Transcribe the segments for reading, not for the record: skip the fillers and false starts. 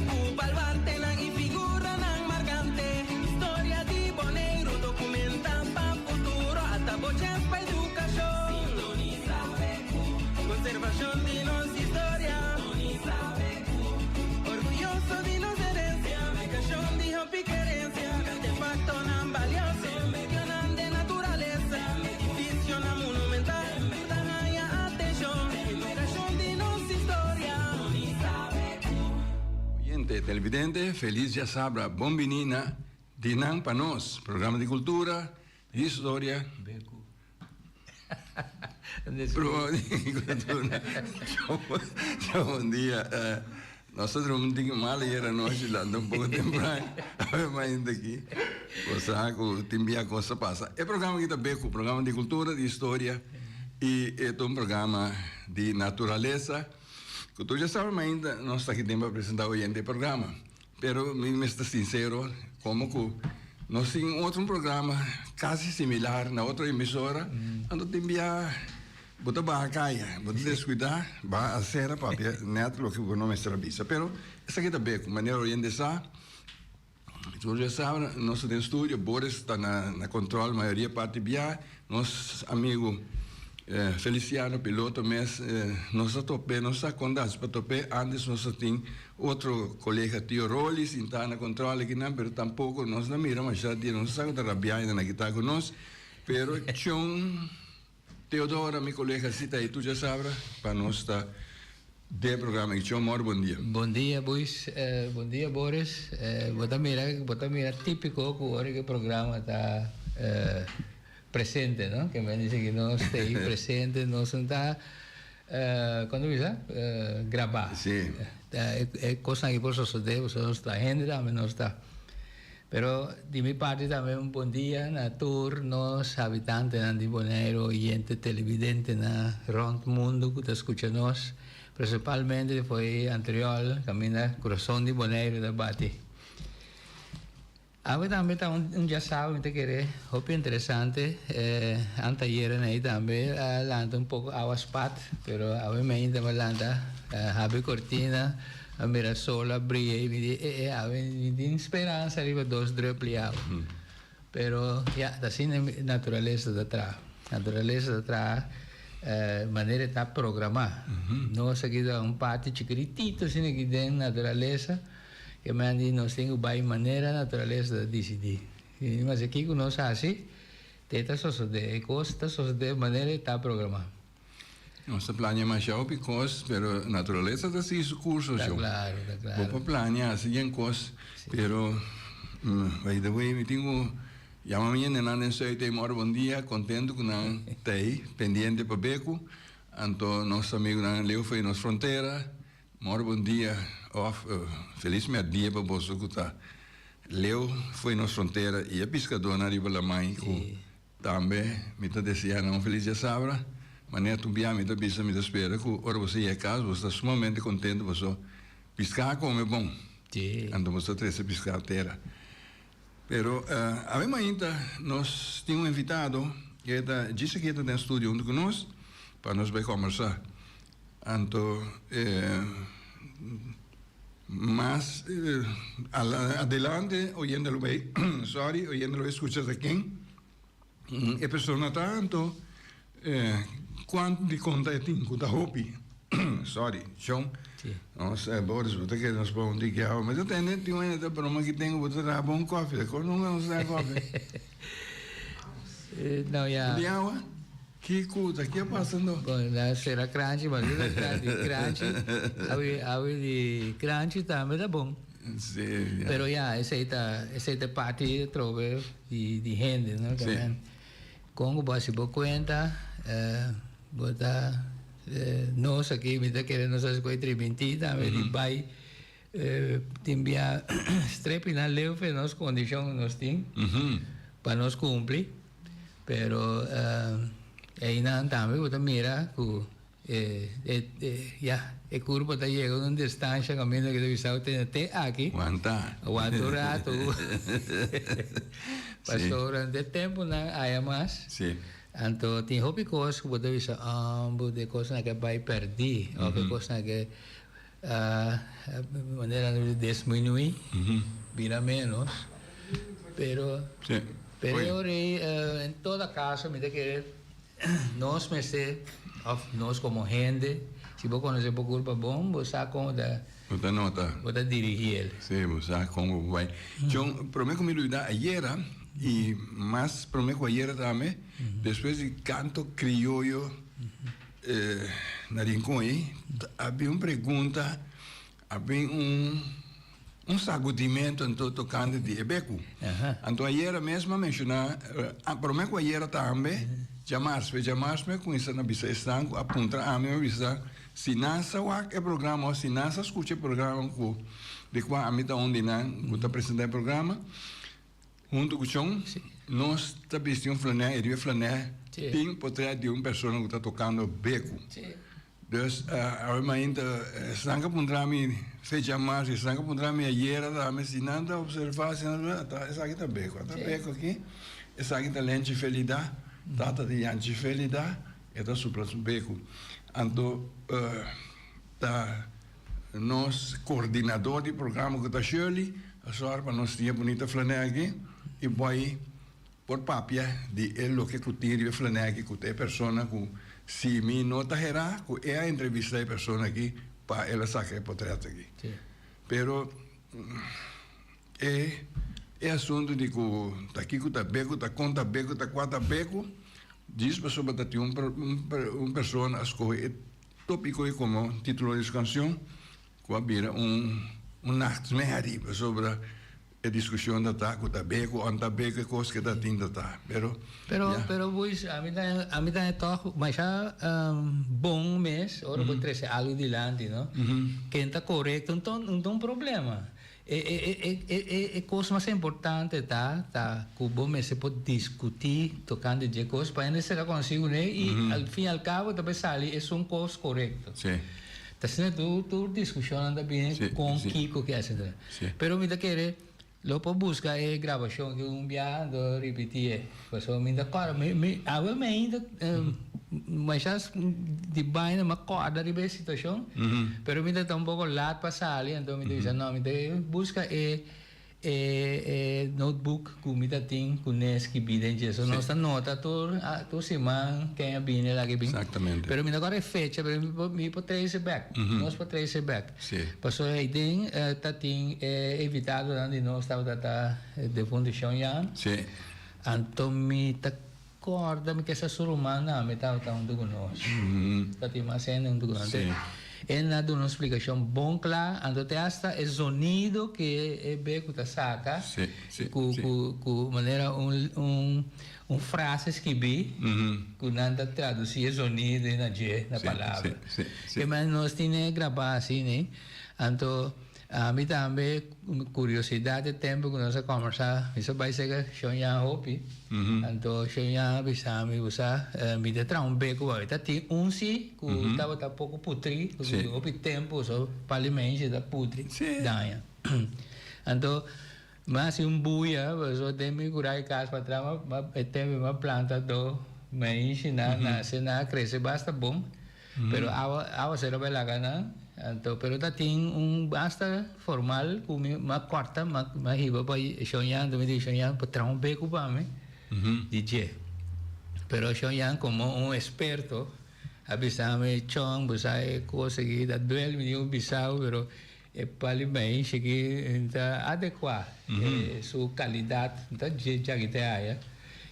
ku baluartenan i figuranan markante. Historia di Boneiru dokumentá pa futuro, ata bo chèns pa edukashon. Sintonisá BQ. Konservashon di nos historia. Sintonisá BQ. Orguyoso di nos herensia. Publikashon di hopi kerensia. Artefaktonan balioso. Medionan den naturalesa. Edifisionan monumental. Tur ta haña atenshon. Generashon di nos historia. Oyente, televidente, felis djasabra. Bon bini na Di Nan Pa Nos, programa di kultura, di historia. Programa di kultura. Bon dia. Nos ta drumi un tiki mal ayer anochi, lanta un poko tempran. Awe mainta aki. Bo sa ku tin bia kos ta pasa. E programa aki ta Beku, programa di kultura, di historia i e ta un programa di naturalesa. Ku tur ya sabe mainta nos ta aki den pa presenta oyente e programa. Pero mi mester sincero como ku nos tin otro programa casi similar na otro emisora, anto tin bia bo ta baha caya, bo ta descuida, baha acera papia net loke bo no mester a bisa. Pero esaki ta be ku manera oyente sa. Tur ya sa nos ta den studio, Boris ta na control mayoria parti bia, nos amigo Feliciano piloto mes nos ta top'é, nos sa con das pa top'é, antes nos ta tin otro colega Tio Rolly sinta na control akinan pero tampoco nos na mira masha dia, nos sa cu ta rabia nan a kita cu nos, pero Chon Teodora mi colega si ta ahí tur ya sabra pa nos ta den programa aki. Chon Mor bon dia. Bon dia Buis, bon dia Boris, bo ta mira bo ta mira tipico cu ora cu e programa ta presente no, ke men dice cu nos ta ahí presente nos no ta con ta bisa graba, e cosnan aki por sosode pasobra nos ta hende tambe nos ta. Pero di mi parti tambe un bon dia na tur nos habitantenan di Boneiru, oyente, televidentenan rond mundo ku ta skucha nos, prinsipalmente fo'i Antriol kaminda kurason di Boneiru ta bati. Awe tambe ta un djasawe mi ta kere hopi interesante, anteayer ei tambe a lanta un poko awa spat, pero awe mainta mi a lanta habri kortina. A mira sol a bria y mi di e e awe mi tin speransa riba dos druppel awa. Pero ya, ta asina naturalesa ta traha. Naturalesa ta traha manera e ta programa. Nos aki ta un parti chikiritito asina aki den naturalesa ke men di nos tin ku bai manera naturalesa ta disidí. Mas aki ku nos hasi te ta sosodé, e kos ta sosodé manera e ta programa. Nos ta plania masha hopi kos, pero naturalesa ta sigui su kurso, Ta klaro, ta klaro. Bo por plania hasi yen kos, pero by the way mi tin ku yama mi hendenan den Zuid ei mor bon dia, kontentu ku nan ta ei, pendiente pa beku. Anto nos amigunan leu for di nos frontera, mor bon dia òf felis mèrdia pa boso ku ta leu for di nos frontera i e piskadónan riba lamai ku Tambe mi ta desea nan un felis diasabra. Manera tur bia mi ta bisa mi ta spera ku ora boso yega kas boso ta sumamente kontentu paso piská a kome bon. Anto boso ta trese piská tera. Pero awe mainta nos tin un invitado e ta djis aki e ta den studio huntu ku nos pa nos bai kòmbersá. Anto mas adelante oyendo lo bay sorry oyendo lo bay scucha ta ken e persona ta anto cuanto di conta e tin cu ta hopi sorry shon nos Boris bo ta kere nos pon un tiki awa mi ta tende tin un hende ta broma ki ten cu bo ta traha bon koffie ta con nunca nos traha koffie di awa. Kico ta ki a pasa no? Bon, na sera kranchi, ma di di kranchi, awe awe di kranchi tambe ta bon. Sí, ya. Pero ya, esei ta esei ta parti atrobe di di hende, no? Sí. Kon ku bo hasi bo kuenta, bo ta nos aki mi ta kere nos a skohe triminti tambe di bai tin bia strepi nan leu fe nos kondishon ku nos tin pa nos kumpli. Pero einan tambe bo ta mira ku e ya e kurpa ta yega un distansha kaminda ku ta bisa bo tene te aki. Wanta. Wanta un ratu. Pasobra den tempunan aya mas. Si. Anto tin hopi kos ku bo ta bisa bo de kosnan ke bai pèrdí òf e kosnan ke. Manera nan bisa disminuí, bira ménos, pero pero e ora ei en todo caso mi ta kere nos mester òf nos komo hende si bo konosé bo kurpa bon bo sa kon bo ta Bo ta nota. Bo ta dirigí el. Sí, bo sa kon bo bai. John, promé ku mi lubidá ayera i mas promé ku ayera tambe, despues di kanto krioyo Na Rincon ei a bin un pregunta, a bin un un sagudimento anto tocante di e becu. Anto ayera mes m'a menciona, prome cu ayera tambe, djamars, pe djamars mi a cuminsa na bisa esnan cu a puntra ami, mi a bisa si nan sa wak e programa of si nan sa scucha e programa cu di cua ami ta un di nan cu ta presenta e programa, Huntu ku Chon, nos ta bisti un flanè i riba e flanè tin potrèt di un persona ku ta tokando beku. Dus awe mainta esnan ka puntra mi fecha mas, esnan ka puntra mi ayera tambe si nan ta opservá, si nan ta ata esaki ta beku, ata beku aki, esaki ta Lenchi Felida, tata di Yanchi Felida, e ta supla su beku. Anto ta. Nos coordinador di programa cu ta Shirley a zorg pa nos tin e bunita flanè aki y boy por papia di e loke cu tin riba e flanè aki cu ta e persona cu si mi no ta hera cu e a entrevista e persona aki pa el a saca e potret aki. Pero e e asunto di cu ta kico ta becu ta con ta becu ta cua ta becu djis pasobra ta tin un persona a scoge e Tópiko i komo título di su kanshon ku a bira un un nachtmerrie pasobra e diskushon ta ta ku ta be ku on ta be ku e kos ke ta tin ta ta pero Pero ya. pero Buis ami ta ami ta tòg masha bon mes ora bo trese algu dilanti no ken ta korekto nton nton problema E e e e e e kos mas importante ta ta ku bo mester por diskutí tokante dje kos pa hende sera konsigu ne i al fin i al kabo ta bai sali esun kos korekto. Sí. Ta asina tur tur diskushonnan ta bini Sí, kon sí. kiko ke etcetera. Sí. Pero mi ta kere lo por buska e grabashon ki un biaha anto ripitié pasobra mi ta kòrda mi mi awe mi ainda Masha di baina mi a kòrda riba e situashon, pero mi ta ta un poko lat pa sali, anto mi ta bisa no, mi ta buska e e e notebook ku mi ta tin kuné skibí den dje. So nos ta nota tur tur siman ken a bini el aki bin. Pero mi ta kòrda e fecha, pero mi por mi por trace bèk, nos por trace bèk. Pasobra ei den ta tin e invitadonan di nos tabata ta den fundashon ya. Anto mi ta Corda mi kesa su ruman na mi tabata huntu cu nos. Ta tin mas hende huntu cu nos. Sí. E na duna un splicacion bon cla, anto te hasta e zonido cu e be cu ta saca, Sí, sí, cu, sí. cu, cu manera un, un, un frase skibi, cu nan ta traduci e zonido na dje, na Sí, palabra. sí, sí, sí. Ke men nos tine graba asina, anto Ami tambe curiosidad e tempo cu nos a combersa, mi sa bay cerca Shon Jan hopi, anto Shon Jan a bisa mi, bo sa, mi ta traha un beco bay, ta tin un si cu tabata poco putri, cu hopi tempo so palimenshi ta putri, daña. Anto mi a haci un buya, pasobra den mi curai cas patras, e tempo mi a planta do maishi nan a nace, nan a crece basta bon. Pero awa awa sero bai laga nan anto pero ta tin un basta formal ku mi m'a kòrta m'a m'a hiba pa Shon Yan anto mi di Shon Yan por traha un beku pa mi di dje pero Shon Yan komo un eksperto a bisa mi Chon bo sa e kos aki ta duel mi di un bisao pero e pali mei shiki ta adekuá su kalidat ta dje djaki te haya.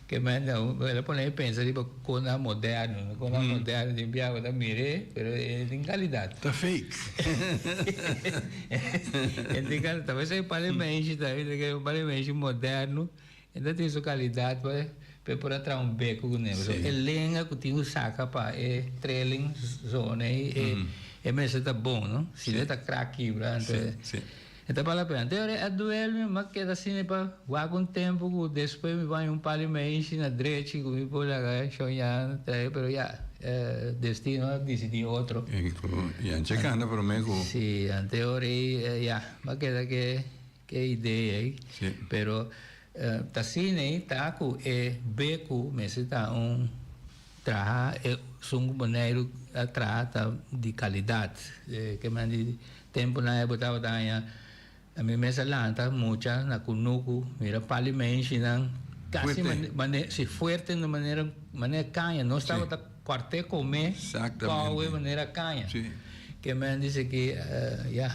Ke men el a pone e pensa riba kosnan moderno, kosnan moderno tin biaha bo ta mir'é pero e tin kalidat. Ta fake. E tin kalidat, ta mester e pale menshi ta e un pale menshi moderno e ta tin su kalidat pa e por a traha un beko kuné. Pasobra e lenga ku tin ku saka pa e trailing zone ei e mester ta bon no, si no e ta krak kibra anto. E ta bala pena. Te ora e a duel mi, m'a keda asina pa wak un tempu ku despues mi baña un par di meishi na drechi ku mi por laga shoña trae, pero ya, destino a disidí otro. E ku Yanche kanda promé ku. Sí, ante ora ei, ya, m'a keda ke ke idea ei. Sí. Pero ta asina ei ta ku e beku mester ta un traha e. Esun ku Boneiru a traha ta di kalidat. Ke men di tempunan ei bo tabata haña mi mes a lanta mucha na kunuku mira pali menshinan kasi mane si fuerte na manera manera kaña nos tabata kuart'é kome kòwe manera kaña. Ke men di esaki ya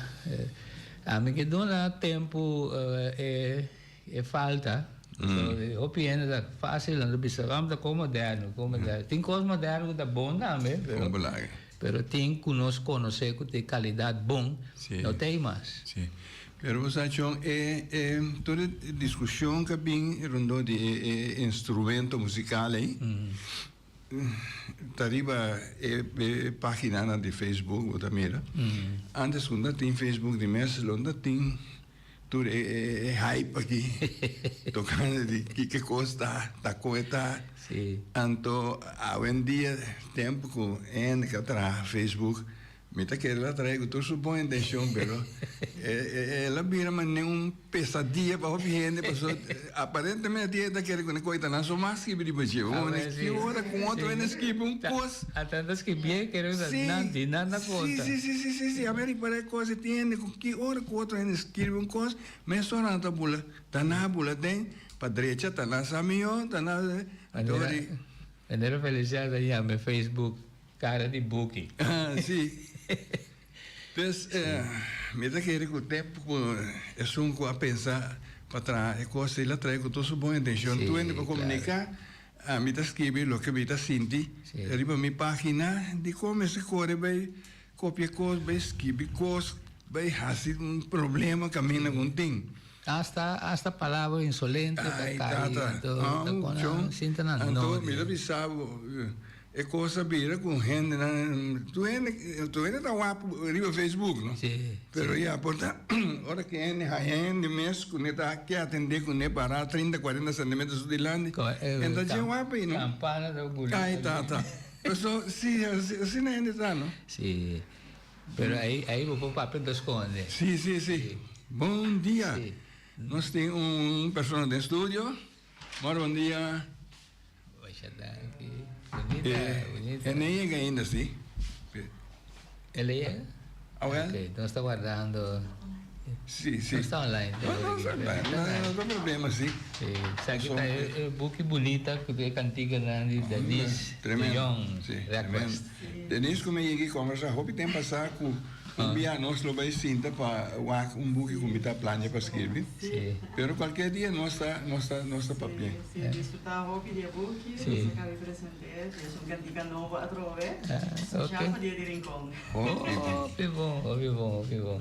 ami ke duna tempu e. E falta, so hopi hende ta facil nan ta bisa ram ta con moderno, con moderno. Tin cos moderno cu ta bon tambe, pero pero tin cu nos conoce cu tin calidad bon, no ta ey mas. Si. Pero bo sa Chon, e e tur e discusion cu a bin rondó di e e instrumento musical ey, ta riba e e paginanan di Facebook bo ta mira. Antes cu no tin Facebook di mes lo no tin Tur e hype aki tocando di kiko cos ta, ta con e ta. Anto awendia tempo cu hende ka traha Facebook mi ta kere la traha cu tur su bon intencion pero el a bira manera un pesadia pa hopi hende pasobra aparentemente tin hende ta kere cu nan coita nan so mas skibi riba dje. Ki ora cu otro hende skibi un cos. Ata ta skibié kere usa nan di nan ta konta. Si, si, si, si, si, a mi ripara e kos e tin hende ku ki ora ku otro hende skirbi un kos, mesora nan ta bula, ta na bula den pa drecha, ta na sa mihó, ta na Manera, manera Felicia ta yama e Facebook kara di buki. Ah, si. Pues, mi ta kere ku tempu ku esun ku a pensa pa traha e kos ei la trae ku tur su bon intenshon. Tur hende por komuniká. Ami ta skibi loke mi ta sinti riba mi pagina. Dikon mester kore bai kopia kos, bai skibi kos, bai hasi un problema kaminda ku un tin? Asta asta palabra insolente ta Ai kai tata, anto ta oh pone chon, sinta nan anto no mi ta di. bisa bo e kos a bira ku hendenan, tur hende tur hende ta wak riba Facebook no, Si, pero si. ya por ta ora ku hende haña hende mes ku ne ta ke atende ku ne para trinta kuarenta sentimetro su dilanti, Ko e e ta dje kam wak ei no. kampana ta buli Ai tata, paso si asina hende ta no. Si. Pero ahí ahí bo por papia ta sconde. Sí, sí, sí. Bon dia. Sí. Nos tin un persona den studio. Mor bon dia. Washa danki. Bunita, Eh, bunita. e no yega ainda, sí. El a yega? Awel. Ok, nos ta wardando. Sí, sí. Nos ta online. No, no, no, no, no problema, sí. Sí. Esaki ta e buki bunita ku e kantikanan di Denise de Jong Request. Denise ku mi yega i kombersá hopi tempu pasá ku un bia nos lo bai sinta pa wak un buki ku mi ta plania pa skirbi. Pero kualker dia nos ta nos ta nos ta papia. Sí, disfrutá hopi di e buki, nos a kabi present'é, es un kantika nobo atrobe, spesial pa Dia di Rincon. Hopi bon, hopi bon, hopi bon.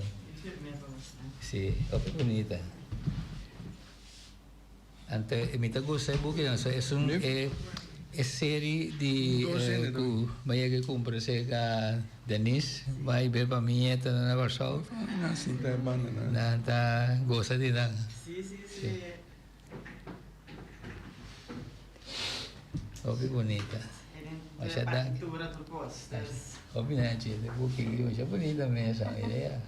Sí, hopi bunita. Anto mi ta gusta e bukinan. So esun e e seri di ku mi a yega a kumpra serka Denise. Bai be pa mi nietonan na Kòrsou. Nan ta gosa di nan. Hopi bunita. Masha danki. Hopi nechi. E buki aki masha bunita mes. Mira ya.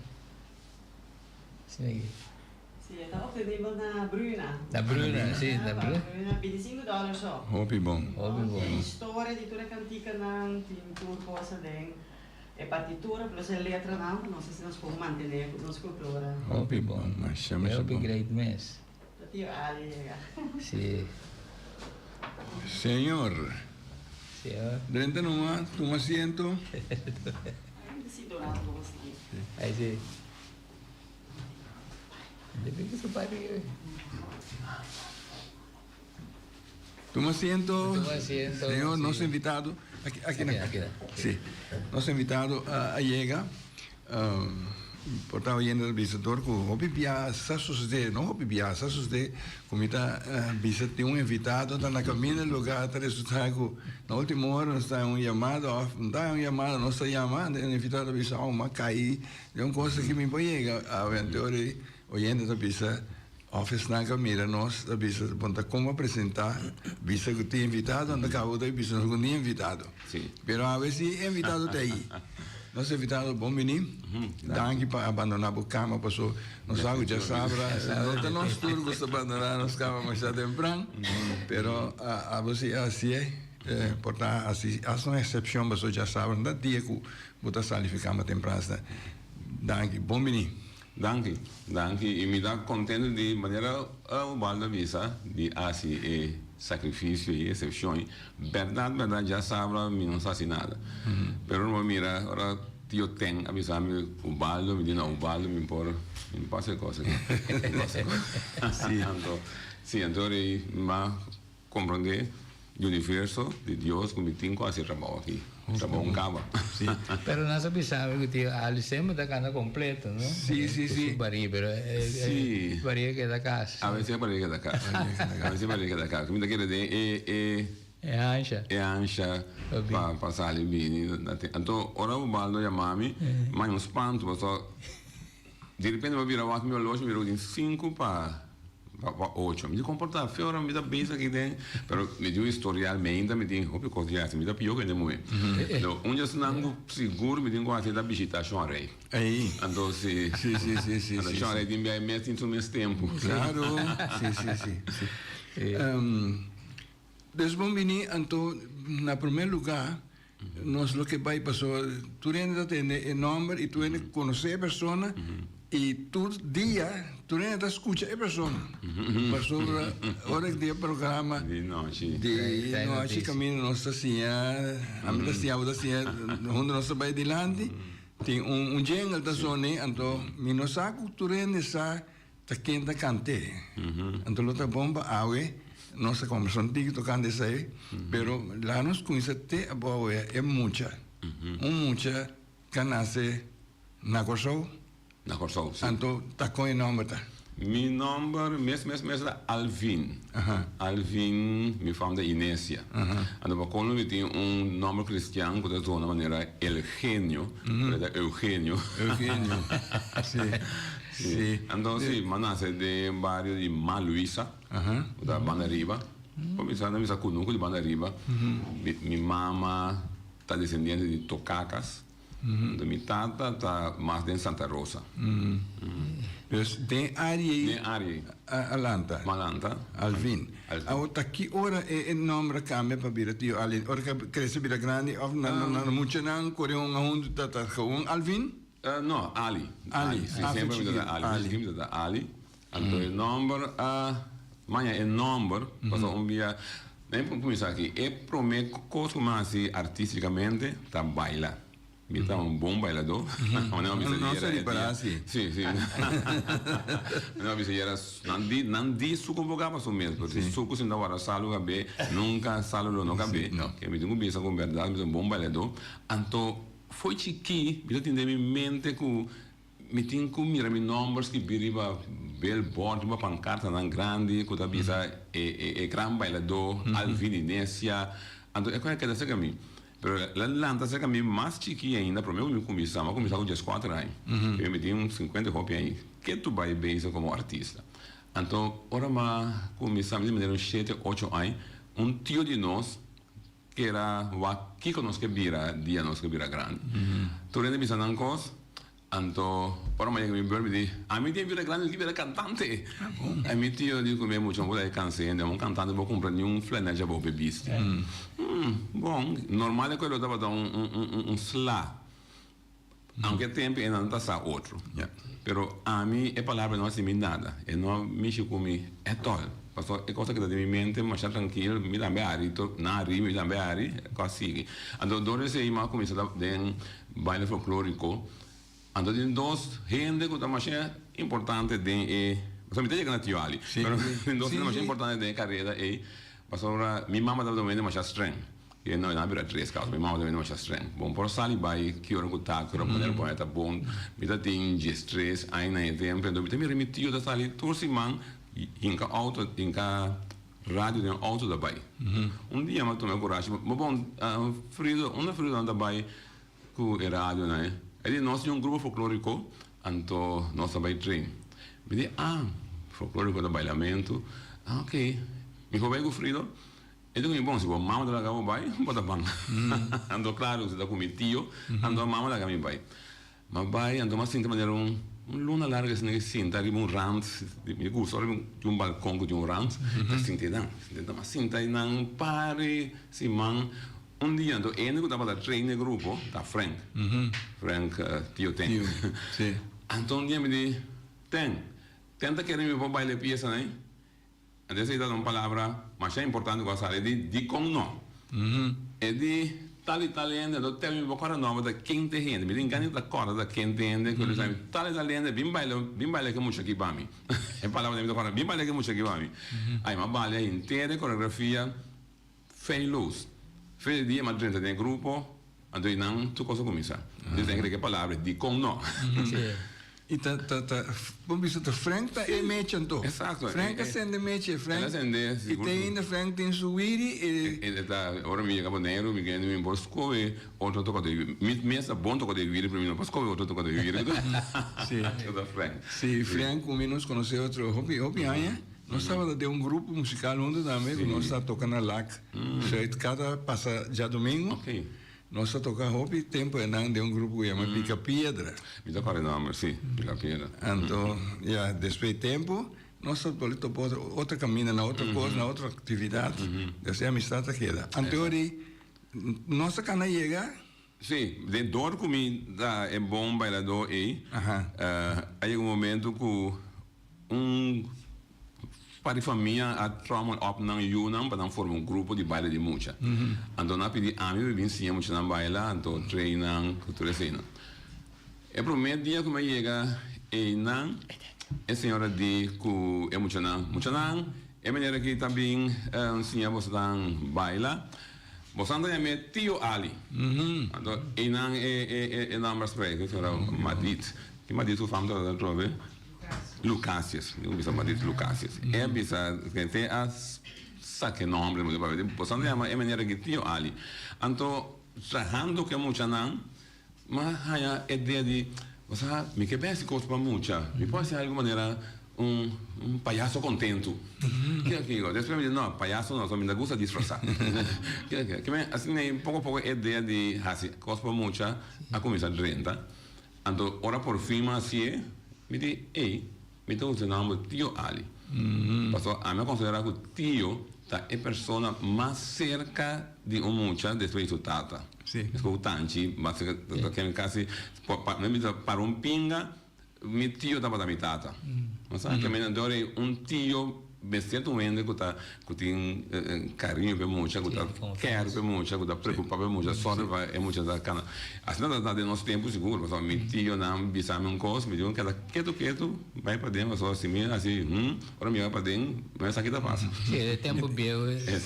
Asina aki. Si, e ta obtenibel na Bruna. Na Bruna, si, na Bruna. Bruna, bintisinko dòler so. Hopi bon. Hopi bon. Tin historia di tur e kantikanan, tin tur kos aden. E partitura plus e letranan, nos asina nos por mantené ku nos kultura. Hopi bon, masha masha bon. Hopi great mes. Ta tio Ali yega. Si. Señor. Señor. Drenta numa, tuma asiento. Ahí si. Tuma asiento. Tuma asiento. Señor, nos invitado. Aki, aki, aki, aki. Sí. Nos invitado a yega. Por ta oyendo el bisa dor ku hopi bia sa sucede, no hopi bia sa sucede ku mi ta bisa tin un invitado ta na kaminda lugar ta resulta ku na ultimo ora nos ta un yamada of no ta un yamada nos ta yama e invitado ta bisa oh mi a kai Den un cosa ki mi por yega awente ora e oyente ta bisa of esnan ka mira nos ta bisa bon ta kon pa presenta bisa ku tin invitado nan ta kaba ku ta bisa nos ku ni invitado pero awe si e invitado ta ahi nos invitado bon bini danki pa abandona bo kama paso nos sa ku djasabra no ta nos tur ku ta abandona nos kama masha tempran pero abo si a hasié. Por ta hasi hasta un eksepshon pasobra djasabra no ta dia ku bo ta sali fi kama tempran asina. Danki. Bon bini. Danki. Danki. I mi ta kontento di manera Ubaldo a bisa di hasi e sakrifisio i eksepshon ei. Bèrdat bèrdat djasabra mi no sa hasi nada. Pero ora mi a mira ora Tio Ten a bisa mi Ubaldo mi di no Ubaldo mi por mi no por hasi e kos aki. Mi no por hasi e kos. Anto si anto rei mi a Comprende di universo di Dios cu mi tin cu haci e trabao aki. Trabao un caba. Sí. Pero nan sa bisa mi cu tio Ali semper ta canta completo, no? Sí, sí, sí. Cu su barí, pero e barí a keda cas. A veces e barí a keda cas. A veces e barí a keda cas. Mi ta kere den e, e. E ansha. E ansha pa, pa sali bini. Anto ora Ubaldo yama mi, mi haña un spanto pasobra di repente mi a bira wak mi oloshi mi bira cu tin cinco pa. Pa ocho. Mi di komportá fe ora mi ta bisa aki den, pero mi tin un historial, mi ainda mi tin hopi kos di hasi, mi ta pió ku hende muhé. Anto un di esnan ku sigur mi tin ku hasi ta bishitá Shon Rey. Ei. Anto si. Si, si, si, si, Anto si, Shon si. Rey tin bia e mes tin su mes tempu. Claro. Si, si, si, si. Des bon bini anto na primer lugá nos lo ke bai pasobra tur hende ta tende e nòmber i tur hende konosé e persona i tur dia tur hende ta skucha e persona pasobra ora di e programa Di nochi. di nochi kaminda nos ta siña ami ta siña bo ta siña huntu nos ta bai dilanti tin un jingle ta soni anto mi no sa ku tur hende sa Ta ken ta kant'é. Anto lo ta bon pa awe nos ta kombersá un tiki tokante esei, pero laga nos kuminsá te abou awe e mucha. Un mucha ka nase na Kòrsou. Na Kòrsou, si. Anto ta kon e nòmber ta? Mi nòmber mes mes mes ta Alvin. Alvin, mi fam ta Inesia. Anto pa kolmo mi tin un nòmber kristian ku ta zona manera El Genio, pero e ta Eugenio. Eugenio, si. Sí. Anto sí, m'a nase den bario di Ma Luisa, ku ta banda riba. Por bisa nan bisa kunuku di banda riba. Mi mama ta desendiente di Tokakas, anto mi tata ta mas den Santa Rosa. Dus den área ei. Den área ei. A lanta. M'a lanta. Alvin. Alvin. Awor ta ki ora e nomber a kambia pa bira Tio Alvin? Ora ku a krese bira grandi òf na muchanan kore hunga huntu ta gewoon Alvin? No, Ali. Ali. Si, semper mi ta ta Ali. Semper mi ta ta Ali. Anto e nomber a maña e nomber, pasobra un bia, mi por kuminsá aki, e promé kos ku mi a hasi artístikamente ta baila. Mi ta un bon bailadó. Manera mi a bisa No yera sa e ripará dia. asi. Si, si. Manera mi a bisa yera, nan di, nan di suku bo kaba su mes, pero si suku sinta wara salu kab'é, nunka salu lo no kab'é. Ke mi tin ku bisa ku bèrdat mi ta un bon bailadó. Anto. Fo'i chikí mi ta tin den mi mente ku mi tin ku mira mi nòmber skibí riba billboard, riba pankartanan grandi ku ta bisa e e gran bailadó Alvin Inesia. Anto e kos a keda serka mi. Pero el a lanta serka mi mas chikí ainda, promé ku mi kuminsá, mi a kuminsá ku dieskuater aña. P'e mi tin un sinkuenta i hopi aña ke tu bai bezig komo artista. Anto ora mi a kuminsá mi tin manera un shete, ocho aña, un tio di nos Kera wak kiko nos ke bira dia nos ke bira grandi. Tur hende bisa nan kos, anto ora mi a yega mi buur mi di, ami tin bira grandi mi ke bira kantante. I mi tio di ku mi mucha bo ta e kanse hende, un kantante bo kumpra ni un flanel dja bo pe bisti. Bon, normal e ku e lo tabata un un sla. Aunke tempu e nan ta sa otro. Pero ami e palabra no a hasi mi nada. E no a mishi ku mi at all. Pasobra e kos a keda den mi mente masha trankil. Mi tambe a hari, nan a ri, mi tambe a hari. E kos a sigui. Anto dor di esei mi a kuminsá ta den baile folklóriko. Anto tin dos hende ku ta masha importante den e, pasobra mi ta yega na Tio Ali. Pero tin dos hende masha importante den e karera ei. Pasobra mi mama tabata un hende masha streng. E no, e nan a bira tres causa. Mi mama ta bini masha streng. Bon por sali bai ki ora cu ta, ki ora poner pone ta bon. Mi ta tin diestres aña na e tempo, enton mi ta mira mi tio ta sali tur siman hinca auto, hinca radio den auto ta bai. Un dia mi a tuma e curashi, ma bon, Frido, unda Frido nan ta bai cu e radio nan e? E di nos tin un grupo folklorico, anto nos ta bai train. Mi di, ah, folklorico ta bailamento, ah ok. Mi por bai cu Frido? E ta ku mi, Bon, si bo mama ta laga bo bai, bo ta ban. Anto klaru ku si ta ku mi tio, anto mama laga mi bai. M'a bai, anto m'a sinti manera un. Un luna largu esei nan ke sinta riba un rand, mi gusta ora tin un balkon ku tin un rand, ta sinta einan, sinta einan, sinta einan un par di siman. Un dia anto ene ku tabata train e grupo ta Frank, Frank Tio Ten. Anto un dia mi di, Ten, Ten ta kere mi por baila e piesa nei? Anto esei ta un palabra masha importante ku a sali di dikon no. E di tal i tal hende, anto tèl mi bo kòrda nòmber ta ken ta e hende. Mi tin gana di ta kòrda ta ken ta e hende ku ta bisa tal i tal hende bin baila bin baila ku e mucha aki pa mi. E palabra mi ta kòrda bin baila ku e mucha aki pa mi. Ai mi a balia henter e koreografia feilous. Fin di dia mi a drenta den e grupo anto i nan tur kos a kuminsá. Entonces den e palabra dikon no. I ta ta ta bo bisa ta Frank ta e mecha anto. Exacto. Frank a sende mecha e Frank. El a sende I te ainda Frank tin su wiri e. E ta ora mi yega Boneiru mi kende mi por skohe otro toka di wiri. Mi mes ta bon toka di wiri pero mi no por skohe otro toka di wiri. Si. Ta Frank. Si Frank ku mi nos konosé otro hopi hopi aña. Nos tabata den un grupo musikal huntu tambe ku nos ta toka na Lac Zuid kada pasa djadumingu. Nos ta toca hopi tempo enan den un grupo cu yama Pica Piedra. Mi ta corda e nomber, si, Pica Piedra. Anto, ya, despues di tempo, nos ta bolbe topa otro, otro caminda, na otro cos, na otro actividad. Des e amistad ta keda. Anto ori, nos ta cana yega. Si, den dor cu mi ta e bon bailador ey, a yega un momento cu Un par di famia a trommel op nan yunan pa nan forma un grupo di baile di mucha. Anto nan a pidi ami pa bin siña muchanan baila, anto train nan ku tur eseinan. E promé dia ku mi a yega einan, e señora di ku e muchanan, Muchanan, e manera aki ta bin siña bosonan baila. Bosonan ta yam'é Tio Ali. Anto einan e nòmber a sprei, e señora Madit. Ki Madit su fam tabata atrobe? Lucasius, mi bisa Madrid Lucasius. E a bisa te a saca e nombre, mi papia di boso a yama e meneer aki Tio Ali. Anto trahando cu e muchanan, mi a haya e idea di, bo sa, mi ke besi cos pa mucha, mi por haci algo manera un un payaso contento. Kiko kiko? Despues mi di no, payaso no, mi ta gusta disfrasa. Kiko kiko? Asina poco poco e idea di haci cos pa mucha a cuminsa drenta. Anto ora por fin mi a hasié, mi di, Ey, mi ta usa e nòmber Tio Ali. Pasobra ami a konsiderá ku tio ta e persona mas serka di un mucha despues di su tata. Despues ku tanchi, kasi, mi bisa para un pinga, Mi tio tabata mi tata. Bo sa ke menen dor ei un tio mester ta un hende ku ta ku tin kariño pa e mucha, ku ta kèr pa e mucha, ku ta preokupá pa e mucha, sòru pa e mucha ta kana. Asina ta den nos tempu sigur, pasobra mi tionan bisa mi un kos, mi digo keda ketu ketu bai paden pasobra si mi hasi hum ora mi yega paden mi a sa ki ta pasa. Si, e tempu bieu, e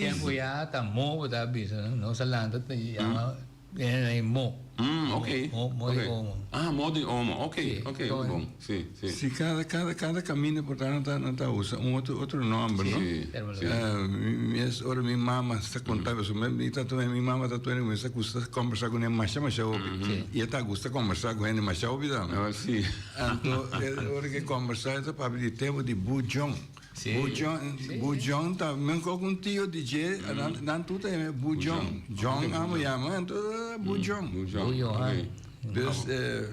tempu ya ta mo bo ta bisa, nos a lanta ta yama. E mo. Mm, ok. Mo, mo di omo. Ah, mo di omo. Ok, Sí, ok, kon- bon. Sí, sí. Si kada kada kada kaminda por ta nan ta nan ta usa un otro otro nòmber, no? Sí, sí. Eh, mi mi es ora mi mama sa konta mi, mi mi ta mi mama ta tuer mi sa gusta kombersá kuné masha masha hopi. Sí. I e ta gusta kombersá ku hende masha hopi tambe. Ah, sí. Anto e ora ke kombersá e ta papia di tempu di Bujon. Sí. Bujon, Sí. Bujon ta men ku un tio di dje, nan, nan tur ta yama Bujon. John Ok, amo Bujon. yama, anto Bujon. Bujon, Bujon, ok. ah. Dus eh,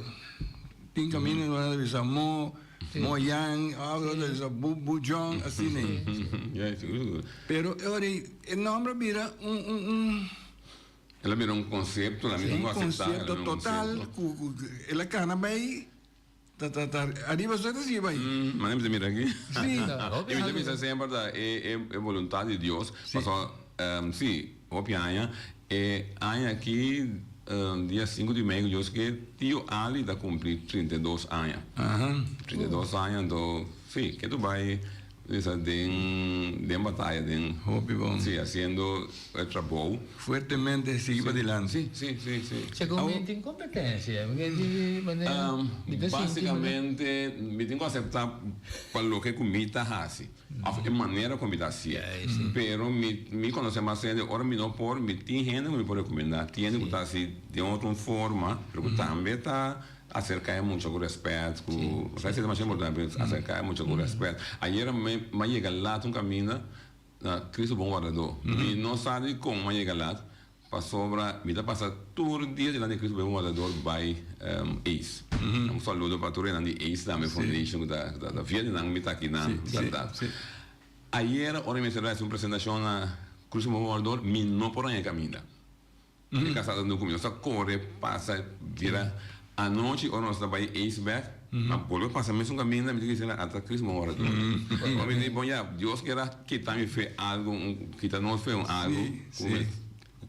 tin kaminda ku nan ta bisa Mo, Mo Yang, otro ta bisa Bu, Bujon, asina. Ja, sigur, sigur. Pero e ora ei, e nòmber a bira un, un, un, El a bira un konsepto, la mi un ku aseptá, el a konsepto bira un total konsepto. ku, ku el a kana bai Ta ta ta ariba su ta sigui bai. Mane mi ta mira aki. Sí. I mi ta bisa semper ta e e e boluntat di Dios. Pasobra sí, hopi aña, e aña aki dia sinku di mei ku Dios ke tio Ali ta kumpli 32 aña. 32 aña anto sí, ke tu bai Bisa den den bataya den. Hopi bon. Si, haciendo e trabou. Fuertemente sigui padilanti. Si, si, si, si. Segun mi tin competencia. Mi ke di manera mi ta sinti. Basicamente mi tin cu acepta pa loke cu mi ta haci of e manera cu mi ta hacié. Pero mi mi conoce mas hende ora mi no por mi tin hende cu mi por recomenda tin hende cu ta haci den otro forma pero cu tambe ta Aserká e mucha ku rèspèt, ku Esei ta masha importante, aserká e mucha ku rèspèt. Ayera mi a yega lat un kaminda na Cristo Bon Wardadó. Mi no sa dikon mi a yega lat, pasobra mi ta pasa tur dia dilanti di Cristo Bon Wardador bai Ace. Un saludo pa tur enan di Ace tambe Foundation ku ta ta via di nan mi ta aki nan bèrdat. Ayera ora mi mester a hasi un presentashon na Cruz Mohorador mi no por haña kaminda. Mi kasá ta ku mi. Nos ta kore pasa bira anochi ora nos ta bai Ace bèk a bolbe pasa mesun kaminda mi ta kisa ata Cruz Mohorador. Ora mi di bon ya Dios kier a kita mi fe algu kita nos fe un algu ku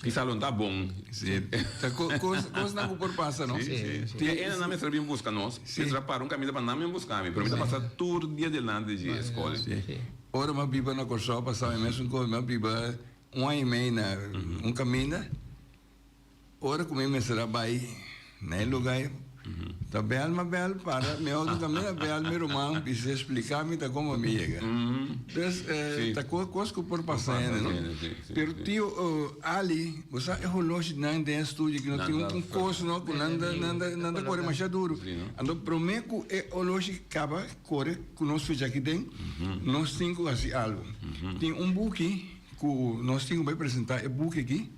Kisa lo no ta bon. Sí. Ta cosnan cu por pasa, no? Sí, sí. Sí. E nan mester bin busca nos. Sí. Mester a para un caminda pa nan bin busca mi. Pero mi ta pasa tur dia delante di e scol. Sí. Ora mi a biba na Corsou pasa mi mesun cos. Mi a biba un aña y mei na un caminda. Ora cu mi mester a bay na e lugar ey, ta bel mi a bel para mi auto caminda bel mi ruman bisa explica mi ta como mi yega. Dus ta cos cu por pasa hende no. Pero tio Ali bo sa e holoshi nan den e studio ki no tin un cos no cu nan nan ta core masha duro. Anto prome cu e holoshi caba core cu nos fecha aki den nos tin cu haci algo. Tin un buki cu nos tin cu bay presenta e buki aki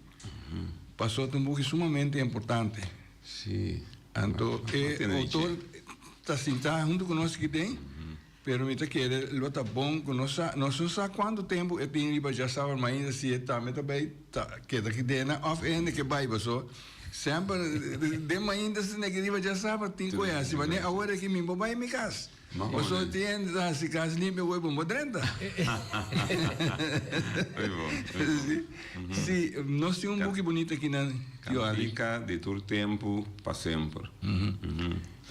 pasobra ta un buki sumamente importante. Sí. Anto e outor ta sintá huntu ku nos aki den, pero mi ta kere lo ta bon ku nos sa, nos no sa kuantu tempu e tin riba djasabra, ma ainda si e tambe ta bai ta keda aki den nan òf e hende ke bai paso semper den mainta si neki riba djasabra tin ku e hasi, manera awor aki mi por bai mi kas. Pasobra tin hende ta hasi kas limpia wei bon bo drenta. Si, nos tin un buki bunita aki na Tio Ali. Kantika di tur tempu pa semper.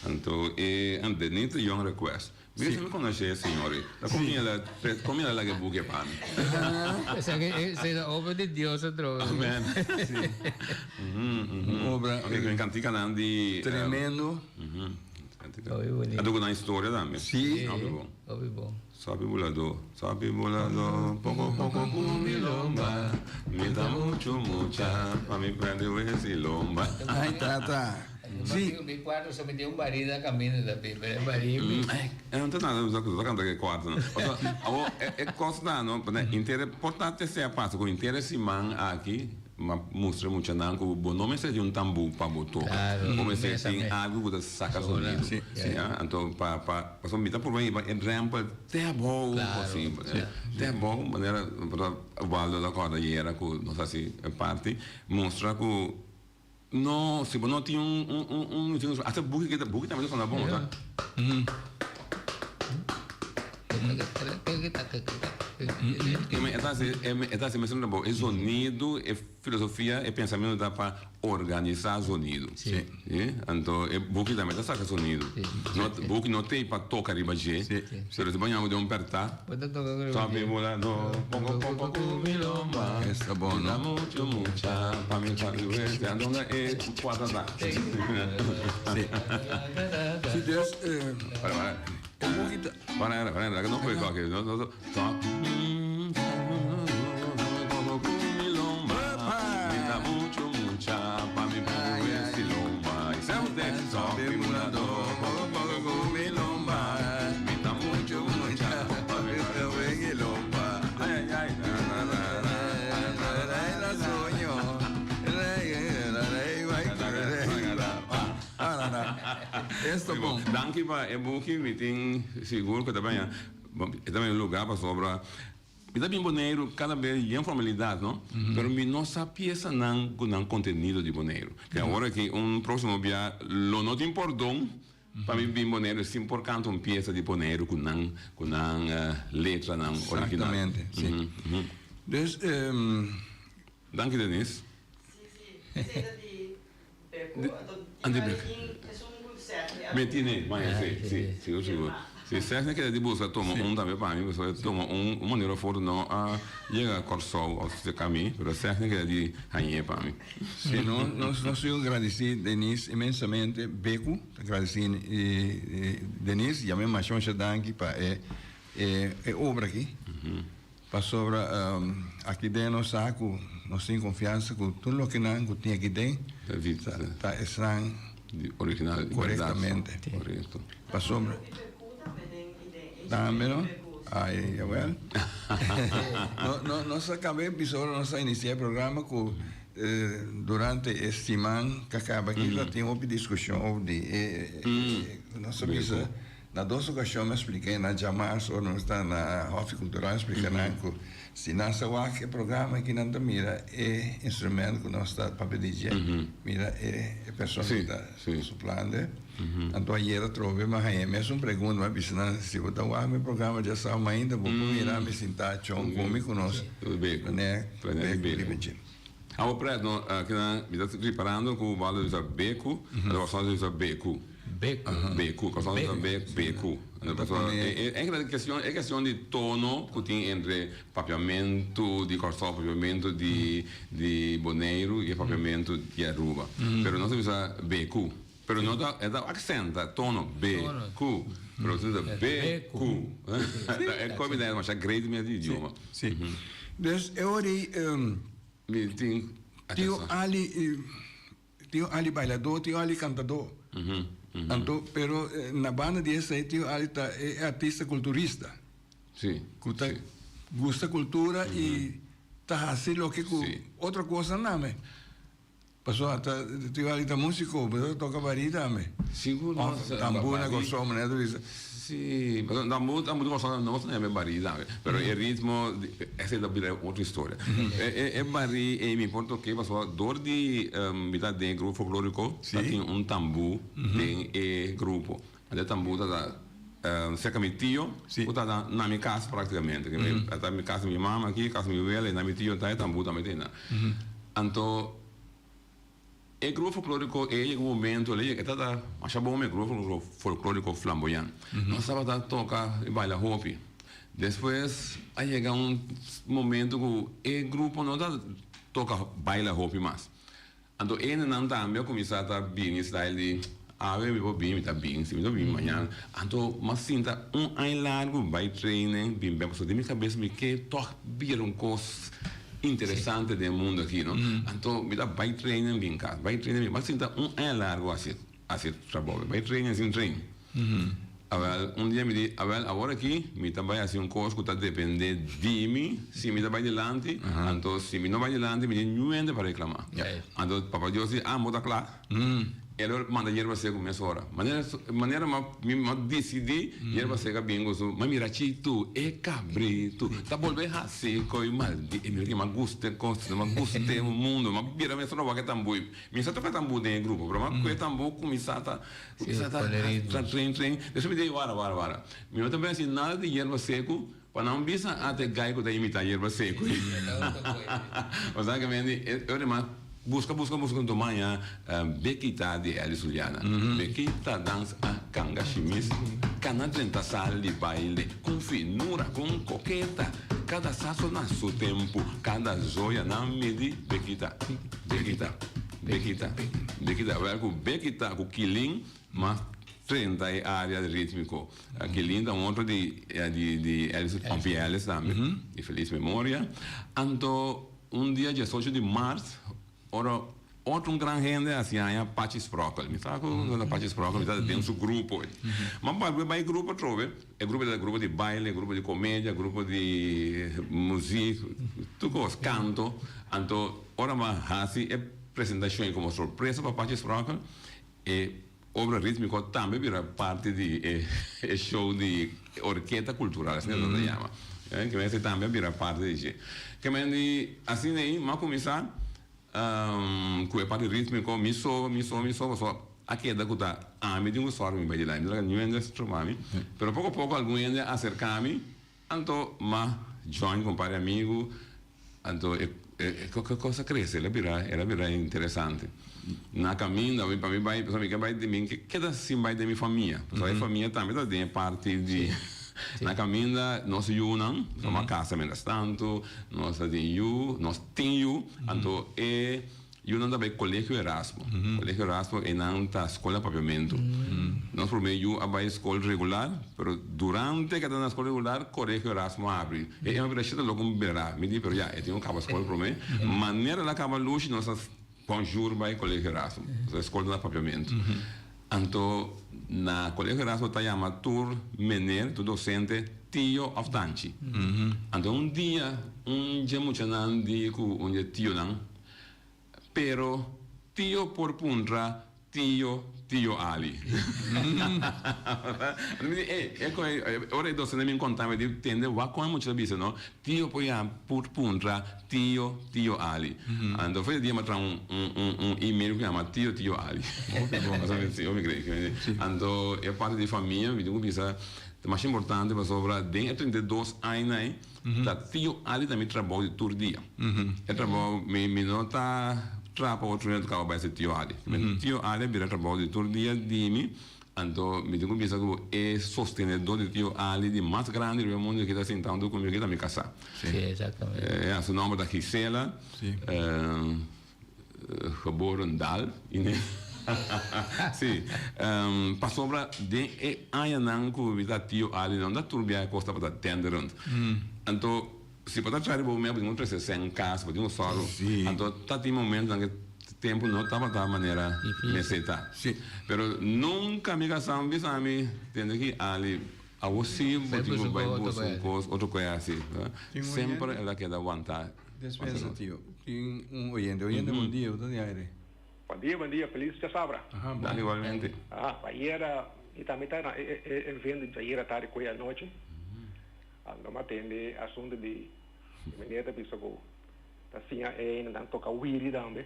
Anto e Denita Young Request. Mi si mi konosé e señor ei. Ta kon mi a kon mi a laga e buki pa mi. Esaki e ta obra di Dios atrobe. Amen. Un obra. Oke, kantikanan di. Tremendo. Anto ku nan historia tambe. Sí. Hopi bon. Hopi bon. Sabi buladó, sabi buladó, poko poko ku mi lomba, mi ta muchu mucha pa mi pèrdè wes i lomba. Ay tata. Sí. Mi kuarto so mi tin un barí na kaminda tambe, pero e barí mi. E no ta nada ku ta kanta ku e kuarto no. Pasobra awor e kos ta no, inter por ta te sea pasa ku inter e siman aki Ma mustra e muchanan ku bo no mester di un tambú pa bo toka. Bo mester tin algu ku ta saka sonido. Ya, anto pa pa pasobra mi ta purba hiba e drèmpel te abou posibel. Te abou manera Waldo ta kòrda ayera ku nos hasi e parti, mustra ku no si bo no tin un un un un hasta buki ke ta buki tambe ta sona bon ta. E ta hasi mesun trabou. E zonido, e filosofia, e pensamentu ta pa organisá zonido. Anto e buki tambe ta saka zonido. Buki no t'ei pa toka riba dje, pero si bo ñama den un pèrtá, Topi buladó, poko poko ku mi lomba, mi ta muchu mucha pa mi ta Anto e kuata ta. Para, para. E buki ta. Para, para, para, no puede coge. No, no, no. Esta bon. Danki pa e buki, mi tin sigur ku ta baña e ta baña un luga pasobra mi ta bin Boneiru kada bes yen formalidat no, pero mi no sa piesanan ku nan kontenido di Boneiru. Te awor aki un proksimo bia lo no tin pordon pa mi bin Boneiru sin por kanta un piesa di Boneiru ku nan ku nan letranan original. Exactamente, si. Dus. Danki Denise. Si, si. Esei ta di Beco. Anto di Alvin esun ku Sèfne a Mi tine, maya, si, si, sigur, sigur. Si Sèfne keda di buska tuma un tambe pa mi, pasobra e tuma un un manera of otro no a yega Kòrsou òf serka mi, pero Sèfne keda di hañ'é pa mi. Si, no, nos nos tin ku gradisí Denise inmensamente, Beco ta gradisí Denise, yam'é masha masha danki pa e e obra aki. Pasobra aki den nos sa ku nos tin konfiansa ku tur loke nan ku tin aki den ta esnan korektamente. Pasobra tambe no? Ai jawel. Nos a kaba e episodio, nos a inisiá e programa ku. Durante e siman ku a kaba aki lo tin hopi diskushon over di e nos a bisa na dos okashon mi a splika na djamars ora nos ta na Hòfi Kultural mi a splika nan ku si nan sa wak e programa aki nan ta mira e instrument ku nos ta papia di dje mira e persona ku ta suplando anto ayer atrobe mi a haña e mesun pregunta mi a bisa nan si bo ta wak mi programa djasabra mainta bo por mira mi sintá chon ku mi ku nos manera Beku riba dje. Awo pret no kinan mi ta riparando ku Waldo bisa beku anto Kòrsou ta bisa beku. Beku. Beku Kòrsou ta bisa beku. E kestion e kestion di tono ku tin entre papiamentu di Kòrsou papiamentu di di Boneiru i e papiamentu di Aruba pero nos ta bisa beku pero no ta e ta aksenta tono be ku pero nos ta bisa beku e kombinashon masha great mes di idioma. Si. Dus e ora ei Mi tin Tio Ali Tio Ali bailadó, Tio Ali kantadó. Anto, pero na banda di esei Tio Ali ta e artista kulturista. Si. Ku ta gusta kultura i ta hasi loke ku otro kosnan name. Pasobra ta Tio Ali ta músiko, bo ta toka barí tambe. Sigur no. Òf tambú na Kòrsou, manera ta bisa. Sí, pasobra tambú tambú di Kòrsou nos ta yama e barí tambe, pero e ritmo esei ta bira otro historia. E barí ei mi por tok'é pasobra dor di mi ta den e grupo folklóriko ta tin un tambú den e grupo. Anto e tambú ta ta serka mi tio ku ta na mi kas praktikamente. Ta mi kas di mi mama aki, kas di mi wela i na mi tio ta e tambú tambe ta einan. Anto e grupo folklóriko ei yega un momento, el a yega, e tabata masha bon e grupo folklóriko Flamboyan. Nos tabata toka i baila hopi. Despues a yega un momento ku e grupo no ta toka baila hopi mas. Anto enenan tambe a kuminsá ta bini style di, Awe mi por bini, mi ta bin, si mi no bini mañana. Anto m'a sinta un aña largu bai training, bin bek, pasobra den mi kabes mi ke tòg bira un kos interesante den e mundu aki, no. Anto mi ta bai training, bin kas, bai training, bin. M'a sinta un aña largu hasi hasi trabou, bai training sin train. Awel, un dia mi di, awel, awor aki mi ta bai hasi un kos ku ta depende di mi, si mi ta bai dilanti, anto si mi no bai dilanti mi tin nuente pa reklamá. Anto Papa Dios di, ah, bo ta kla? E lo manda yerba seku mesora. Manera, manera mi a disidí, yerba sek a bin ku su, ma mira chitu, e kabritu ta bolbe hasi koi maldi. E mira ki mi a gusta e kos, mi a gusta e mundu, mi a bira mesora wak e tambui. Mi sa toka tambú den e grupo, pero mi a kue tambú kuminsá ta Kuminsá ta ta train train. Despues mi di, wara wara wara. Mi no ta pensa nada di yerba seku, pa nan bisa ata e gai ku ta imitá yerba seku. Osea ke mi di, e ora mas buska buska buska nto maña Bekita di Elly Suliana. Bekita dans a kanga shimis, kana drenta sal di baile, kun finura, kun koketa, kada saso na su tempu, kada zoya nan midi Bekita, Bekita. Bekita, Bekita, wèl ku Bekita ku Kilin mas 30 e área rítmiko. Kilin ta un otro di di di Ellis, Pampie Ellis tambe, di felis memoria. Anto un dia diesocho di mart, ora otro un gran hende hasi aña Pachi Sprokkel. Mi sa ku ta Pachi Sprokkel, mi ta den su grupo. Ma papia bai grupo atrobe, e grupo ta grupo di baile, grupo di komedia, grupo di muzik, tur kos, kanto. Anto Ora m'a hasi e presentashon ei komo sorpresa pa Pachi Sprokkel, e obra rítmiko tambe bira parti di e show di Orketa Kultural, asina nan ta yama. Ke men esei tambe a bira parti di dje. Ke men di asina ei m'a kuminsá ku e parti rítmiko mi so, mi so, mi so, pasobra a keda ku ta ami tin ku sòru mi bai dilanti, mi ta laga niun hende stroba mi. Pero poko poko algun hende a aserká mi. Anto m'a join ku un par di amigu, anto e e kos a krese, el a bira el a bira interesante. Na kaminda mi pa mi bai, pasobra mi ke bai mi ke keda sin bai den mi famia, pasobra e famia tambe ta den e parti di na kaminda nos yunan, pasobra m'a kasa mientras tanto, nos a tin yu, nos tin yu, anto e Yunan ta bai Colegio Erasmo. Colegio Erasmo einan ta skol na Papiamentu. Nos promé yu a bai skol regular, pero durante ke ta na skol regular Colegio Erasmo a abri. E ema bira shita loko un bera. Mi di, pero ya, e tin ku kaba skol promé. Manera el a kaba lushi nos a bonjour bai Colegio Erasmo. Pasobra e skol ta na Papiamentu. Anto na Colegio Erasmo ta yama tur meneer, tur docente, tio of tanchi. Anto un dia un dje muchanan di ku un dje tionan. Pero Tio por puntra Tio, Tio Ali. Anto mi di, ey, e koe, ora e docente bin conta mi di, tende wak con e mucha ta bisa no, Tio por yama, por puntra Tio, Tio Ali. Anto for e dia mi a traha un, un, un, un email cu yama Tio, Tio Ali. Hopi bon, si, hopi great. Anto e parti di famia mi tin cu bisa ta masha importante pasobra den e 32 aña ei Ta Tio Ali ta mi trabou di tur dia. E trabou mi mi no ta traha pa otro hende kaba bai si Tio Ali. Tio Ali a bira trabou di tur dia di mi, anto mi tin ku bisa ku e sostenedor di Tio Ali di mas grandi riba e mundu aki ta sinta huntu ku mi aki ta mi kasá. Si, exactamente. Ya, su nomber ta Gisela. Geboren Daal, Sí, pasobra den e añanan ku mi ta tio Ali no ta tur biaha kos tabata denderend. Anto si bo ta traha riba bo mes bo tin ku trese sèn kas, bo tin ku sòru. Anto ta tin momentonan ku tempu no tabata manera mester ta. Pero nunka mi kasá bisa mi tende ki Ali awor si bo tin ku bai buska un kos otro kos hasi. Semper el a keda wanta. Despensa tio, tin un oyente. Oyente bon dia, bo ta di aire. Bon dia, bon dia, felis djasabra. Aha, bon. Danki igualmente. Aha, ayera mi tambe ta na e e evento di ayera tardi ku e anochi. Ando mi a tende asuntu di e meneer ta bisa ku ta siña e hendenan toka wiri tambe.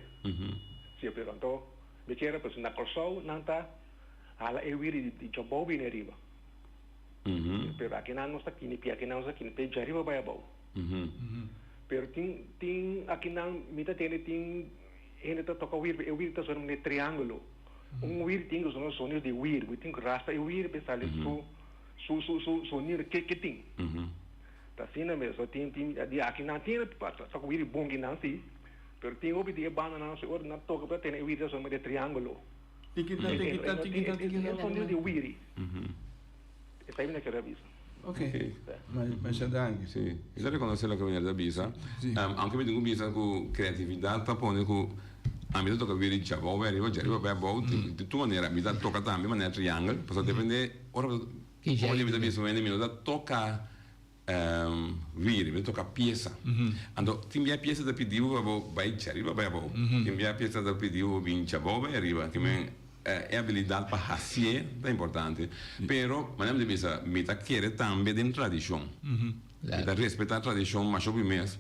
Si, pero anto mi kier a pensa na Kòrsou nan ta hala e wiri di djabou bini ariba. Pero akinan nos ta kini pia, akinan nos ta kini pia djariba bai abou. Pero tin tin akinan mi ta tende tin hende ta toka wir e wir ta sona manera triangulo. Un wir tin ku sona sonido di wir, bo tin ku raspa e wir pa e sali su su su su sonido ke ke tin. Ta asina mes, so tin tin di akinan tin hende ta toka wir bon kinan si, pero tin hopi di e bandanan si ora nan toka bo ta tende e wir ta sona manera triangulo. Tikita tikita tikita tikita. E sonido di wiri. Esei mi ta kere bisa. Ok, masha danki. Si, mi ta reconoce loke meneer ta bisa. Aunke mi tin cu bisa cu creatividad ta pone cu ami ta toca wiri djabou bay ariba, djariba bay abou, di tur manera. Mi ta toca tambe manera triangel, pasobra depende ora bo ta, ora mi ta bisa un hende mi no ta toca wiri, mi ta toca pieza. Anto tin bia pieza ta pidi bo pa bo bay djariba bay abou, tin bia pieza ta pidi bo pa bo bin djabou bay ariba. E abilidat pa hasié ta importante, pero manera mi ta bisa, mi ta kere tambe den tradishon. Mi ta respetá tradishon masha hopi mes,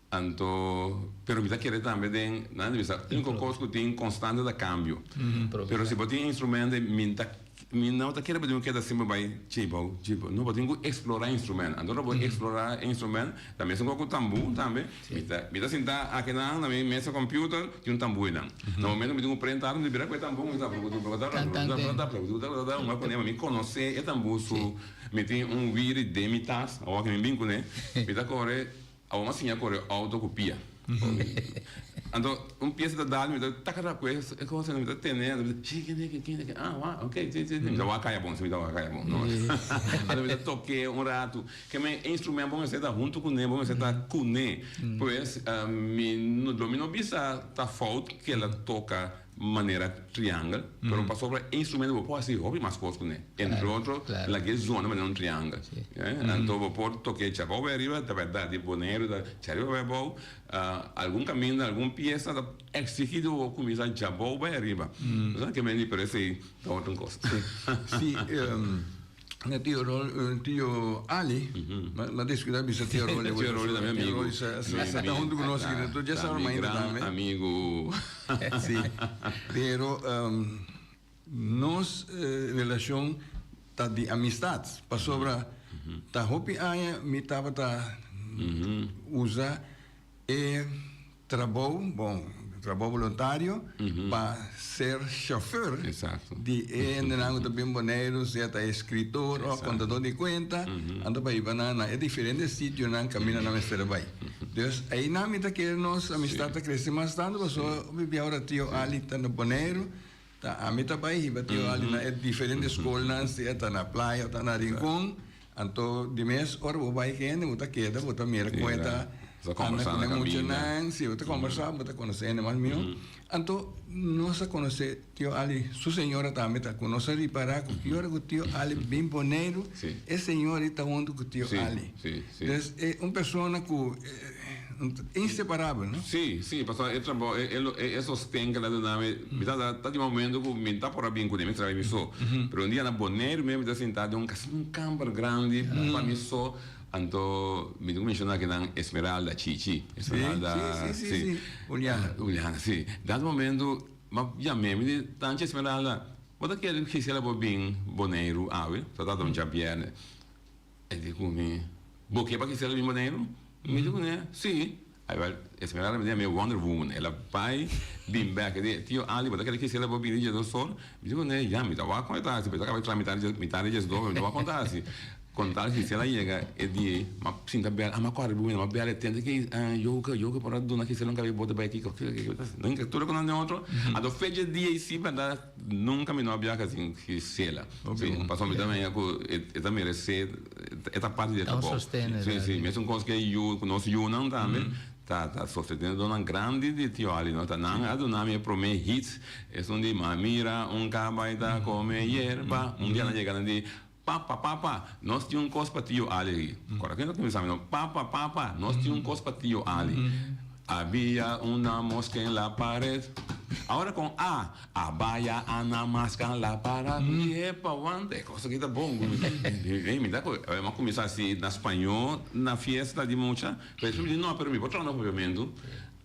anto, pero mi ta kere tambe den, nan ta bisa, úniko kos ku tin konstante ta kambio. Pero si bo tin e instrumento, mi ta, mi no ta kere pa tin ku keda semper bai djibou, djibou, no, bo tin ku eksplorá e instrumento. Anto ora bo eksplorá e instrumento, Ta mesun kos ku tambú tambe. Mi ta mi ta sinta akinan na mi mesa computer tin un tambú einan. Na momento mi tin ku prenta algu mi ta bira ku e tambú mi ta un a pone pa mi konosé e tambú su mi tin un wiri den mi tas awor ku mi bin kuné mi ta kore awor mi a siña kore outo ku pia. Anto un piesa ta dal mi ta taka ku e kos mi ta tene anto mi ta shi kende ke kende ke ah wa ok si si mi ta wak kaya bon si mi ta wak kaya bon no anto mi ta tok'é un ratu ke men e instrumento bo mester ta huntu kuné bo mester ta kuné pues mi lo mi no bisa ta fout ke el a toka manera triangel, pero pasobra e instrumento bo por hasi hopi mas kos kuné. Entre otro, lag'é zona manera un triangel. Anto bo por tok'é djabou bai ariba, ta bèrdat, di Boneiru ta djariba bai abou. Algun kaminda, algun piesa ta eksigí di bo kuminsá djabou bai ariba. Bo sa ke men di, pero esei ta otro kos. Sí, Na tio Rol, tio Ali, ma descuida bisa tio Rol. Tio Rol ta mi amigo. Sa ta hunto cu nos aki, tur dja sa mainta tambe. Mi gran amigo. Si, pero nos relacion ta di amistad, pasobra ta hopi aña mi tabata usa e Trabou, bon, trabou boluntario pa ser chauffeur di e hendenan ku ta bin Boneiru, sea ta eskritor òf kontador di kuenta, anto pa hiba nan na e diferente sitionan kaminda nan mester a bai. Dus einan mi ta kere nos amistad ta krese mas tantu pasobra hopi bia ora tio Ali ta na Boneiru, ta ami ta bai hiba tio Ali na e diferente skolnan, sea ta na Playa o ta na Rincon. Anto di mes ora bo bai ku hende bo ta keda bo ta mira kon e ta anda ku e muchanan, si bo ta kombersá bo ta konosé hende mas mihó. Anto nos a konosé tio Ali, su señora tambe ta ku nos a ripará ku ki ora ku tio Ali bin Boneiru e señora ei ta huntu ku tio Ali. Entonces e un persona ku. inseparabel, no? Sí, sí, pasobra e trabou, e e e sosten ku el a duna mi, mi ta ta tin momento ku mi ta por a bin kuné, mi traha mi so. Pero un dia na Boneiru mi ta sintá den un kasi un kamber grandi pa mi so, anto mi tin ku menshoná akinan Esmeralda Chichi, Esmeralda, Sí, sí, sí, sí, Juliana. Juliana, sí. Dat momento m'a yam'é, mi di, Tanchi Esmeralda, bo ta kere ku Gisela por bin Boneiru awe? Ta tabata un djabièrnè. E di ku mi, Bo ke pa Gisela bin Boneiru? Mi di kuné, Sí. Awel, Esmeralda mi di a mi Wonder Woman. El a bai bin bèk. E di, Tio Ali, bo ta kere Gisela por bini dje dos or? Mi di kuné, Ya, mi ta wak kon e ta hasi. Bo ta kaba di traha mitad di mitad di djes dos, mi ta wak kon ta hasi. Kon tal Gisela yega e di, m'a sinta bèl, a m'a kòrda di buena, m'a bèl e tende ke Joke, Joke por a duna Gisela un kabe bote bai kiko, kiko, kiko. Nunka tur e konan den otro. Anto fecha di ei si bèrdat. Nunka mi no a biaha sin Gisela. Sí, pasobra mi ta mira ku e ta meresé, e ta parti di e trabou. Sí, sí, mesun kos ku e yu, ku nos yunan tambe ta ta sostenedornan grandi di Tio Ali, no? Ta nan a duna mi e promé hit, esun di Ma mira un kabai ta kome yerba. Un dia nan yega nan di, Papa, papa, nos tin un kos pa Tio Ali. Kòrda ken ta kuminsá mi no? Papa, papa, nos tin un kos pa Tio Ali. Había una mosca en la pared. Ahora con A, Abaya ana masca en la pared. Yepa, wanta, e kos aki ta bon. Ey, mi ta ku, mi a kuminsá así na spañó na fiesta di mucha, pero despues mi di no, pero mi por traha na papiamentu.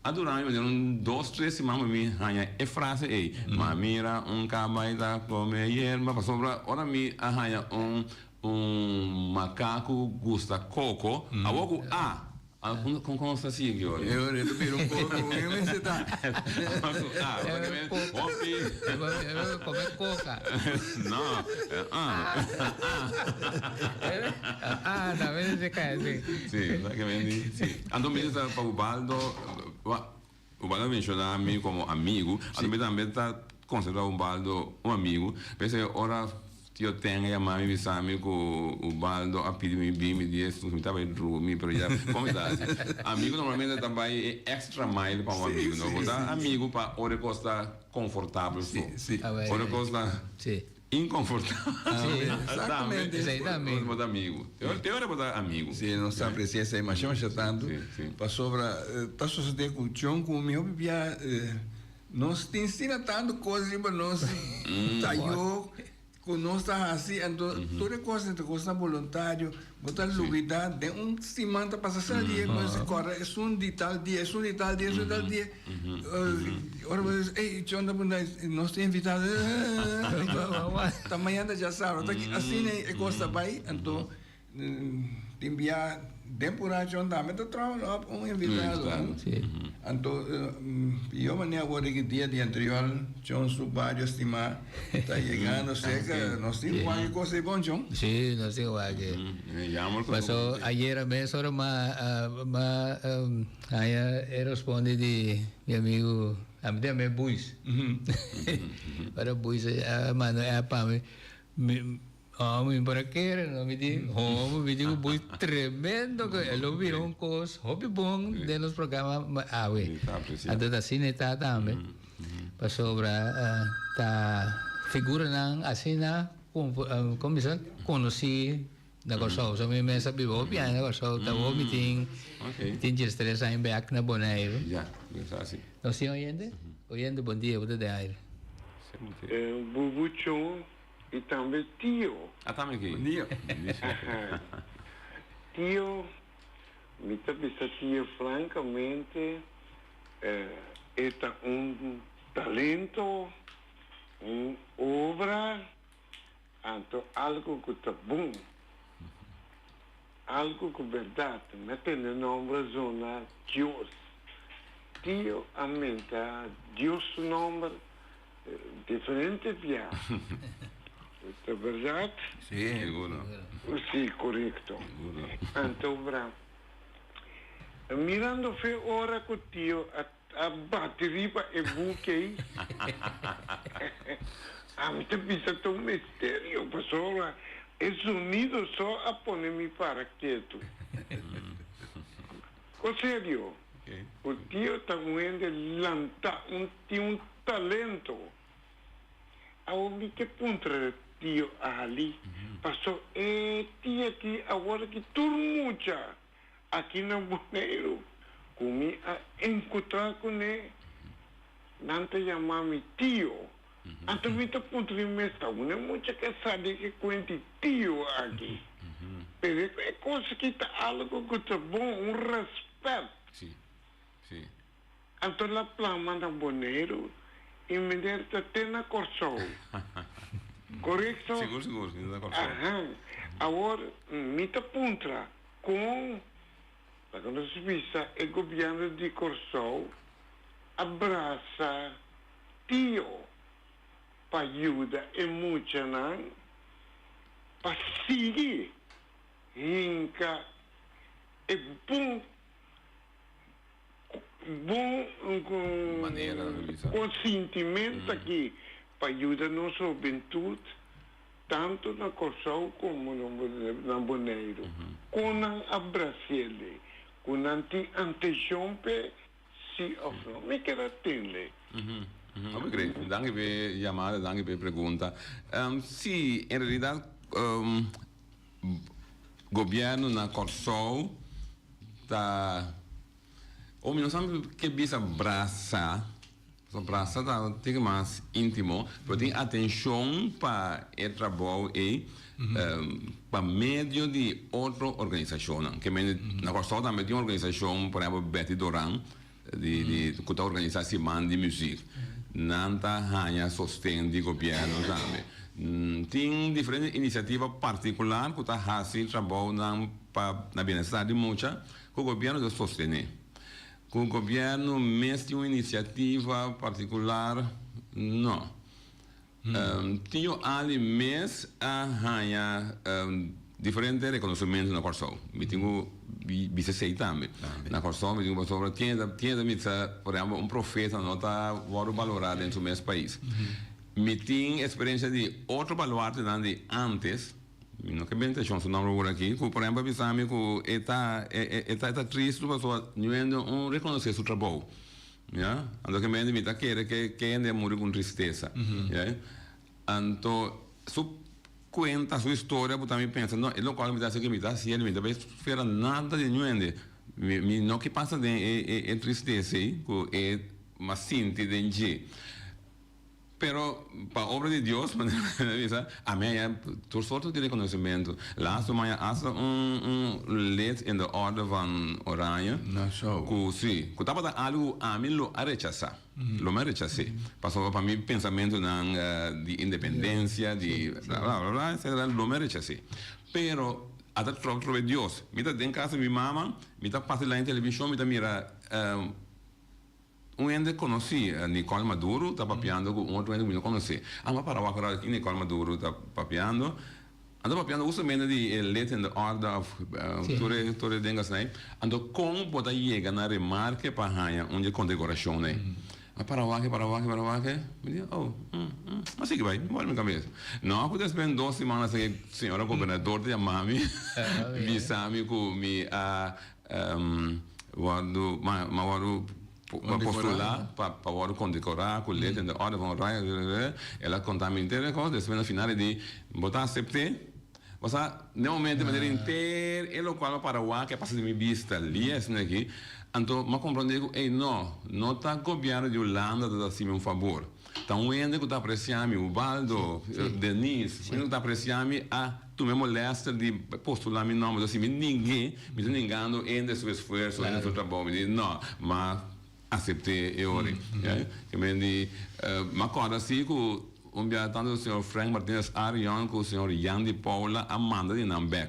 A dura mi manera un dos tres siman pa mi haña e frase ei, Ma mira un kabai ta kome yerba, pasobra ora mi a haña un un makaku gusta koko, awor ku a, kon kon nos ta sigui ora? E ora e ta bira un koko, un mester ta. Awor ku a, hopi. Kome koka. No, ah. Ah, tambe se kai así. Sí, exactamente, sí. Anto mi ta pa Ubaldo, Ubaldo a menciona mi como amigo, anto mi tambe ta considera Ubaldo un amigo, p'esei ora tio Ten a yama mi bisa mi cu Ubaldo a pidi mi bin, mi di Jesus mi ta bay drumi, pero ya como mi ta haci? Amigo normalmente ta bay e extra mile pa un amigo, no? Bo ta amigo pa ora e cos ta confortabel so, ora e cos ta. Inconfortabel. Exactamente. Esei tambe. Bo ta amigu. Te ora bo ta amigu. Si, nos ta aprecia esei masha masha tantu. Pasobra ta sosode cu John cu mi hopi bia nos tin asina tantu cos riba nos tayo cu nos ta haci anto tur e cosnan ta cosnan boluntario. Bo ta lubida den un siman ta pasa asina dia cu nos corda esun di tal dia, esun di tal dia, esun di tal dia. Ora bo bisa ey John ta puntra nos ta invitado ta mañana ta djasabra ta asina e cos ta bay anto tin bia den pura John tambe ta traha op un invitado anto yo manera awor di dia di anterior John su bario stima ta yegando cerca nos tin wak e cos ey bon John. Si nos tin wak e paso ayera mes ora ma ma Haña e responde di mi amigu, ami ta yam'é Buis. Ora Buis a manda un app pa mi, mi oh mi por a kere no, mi di homo, mi di ku Buis tremendo ku e lo bira un kos hopi bon den nos programa awe. Anto ta asina e ta tambe, pasobra ta figuranan asina komo bisa konosí. Na Kòrsou, so mi mes a biba hopi aña na Kòrsou, ta awor mi tin tin diestres aña bèk na Boneiru. Ya, bisa asi. Nos tin oyente? Oyente, bon dia, bo ta den aire. Bubuchon y tambe tio. Ah, tambe aki. Bon dia. Tio, mi ta bisa tio francamente, e ta un talento, un obra. Anto algu ku ta bon, algu ku bèrdat, mi a tende nòmber zona Dios. Tio a menta Dios su nòmber diferente bia. Ta bèrdat? Sí, seguro. Sí, korekto. Anto bra, mirando fe ora ku tio a A bati riba e buki ei. Ami ta bisa ta un misterio pasobra e zonido so a pone mi para ketu. Ko serio, ku tio ta un hende lanta, un tin un talento. Awor mi ke puntra tio Ali, paso e tia aki awor aki tur mucha. Aki na Boneiru. Ku mi a enkontrá kuné, nan ta yama mi tio. Anto mi ta puntra mi mes, ta unda mucha ke sa di e kuenti tio aki? Pero e kos aki ta algu ku ta bon, un rèspèt. Anto la plama na Boneiru i meneer ta te na Kòrsou. Korekto? Sigur, sigur, mi ta na Kòrsou. Aha. Awor mi ta puntra kon laga nos bisa e gobièrnu di Kòrsou a brasa Tio pa yuda e muchanan pa sigui hinka e bon bon konsintimentu aki pa yuda nos hobentut tantu na Kòrsou komo na Boneiru. Kon nan a brasiele? Ku nan tin anteshon p'e si òf no? Mi ker a tende. Hopi great. Danki p'e yamada, danki p'e pregunta. Si, en realidat Gobierno na Kòrsou ta o mi no sa ke bisa brasa, pasobra brasa ta tin mas intimo, pero tin atenshon pa e trabou ei pa medio di otro organisashonnan. Ke mende na Kòrsou tambe tin organisashon, por ehèmpel Betty Doran di di ku ta organisá siman di muzik. Nan ta haña sosten di gobièrnu tambe. Tin diferente inisiativa partikular ku ta hasi trabounan pa na bienestar di mucha ku gobièrnu ta sostené. Ku gobièrnu mes tin un inisiativa partikular, no. Tio Ali mes a haña diferente rekonosementu na Kòrsou. Mi tin ku bisa esei tambe. Na Kòrsou mi tin ku pasobra ken ta ken ta bisa, por ehèmpel, un profeta no ta wòrdu balorá den su mes pais. Mi tin eksperensia di otro baluartenan di ántes, mi no ke bentashon su nòmber awor aki, ku por ehèmpel a bisa mi ku e ta e ta e ta tristu pasobra niun no rekonosé su trabou. Ya, anto ke mende mi ta kere ke kende a muri ku un tristesa. Ya, anto su kuenta, su historia bo ta mi pensa, no, e lokual mi ta hasi ke mi ta hasiendo, mi ta bai spera nada di ñuende. Mi mi no ke pasa den e e e tristesa ei ku e mas sinti den dje. Pero pa obra di Dios, manera mi a bisa, ami a haña tur sorto di reconocimento. Laatste mi a haña hasta un un lid in de Orde van Oranje. Na so. Cu si, cu tabata algo cu ami lo a rechasa. Lo mi a rechas'é. Pasobra pa mi pensamentonan di independencia, di bla bla bla bla, etcetera, lo mi a rechas'é. Pero a ta trobe trobe Dios. Mi ta den casa di mi mama, mi ta pasa la den television, mi ta mira. Un hende konosí, Nicole Maduro, ta papiando ku un otro hende ku mi no konosé. Amo a para wak ora ki Nicole Maduro ta papiando. Anto papiando hustamente di e lid in de orde of tur e tur e dingas ei. Anto kon bo ta yega na remarke pa haña un di e kondekorashon ei? A para wak, para wak, para wak. Mi di, oh, a sigui bai, mi wòrdu mi kabes. No ku despues dos siman asina e señora gobernador ta yama mi, bisa mi ku mi a Wòrdu ma wòrdu postulá pa pa wòrdu kondekorá ku Lid in de Orde van Oranje. El a konta mi henter e kos, despues na final e di, Bo ta asept'é? Pasá den momento manera henter e lokual a para wak a pasa di mi bista lies aki, anto m'a komprondé ku ey no, no ta gobièrnu di Hulanda ta hasi mi un fabor. Ta un hende ku ta apresiá mi, Ubaldo, Denise, un hende ku ta apresiá mi a tuma e molèster di postulá mi nòmber. Si mi ning'é, mi ta ningando hende su esfuerso, hende su trabou. Mi di, no, m'a asept'é e ora ei. Ke men di, m'a kòrda si ku un bia tantu señor Frank Martinez Arion ku señor Jan di Paula a manda di nan bèk.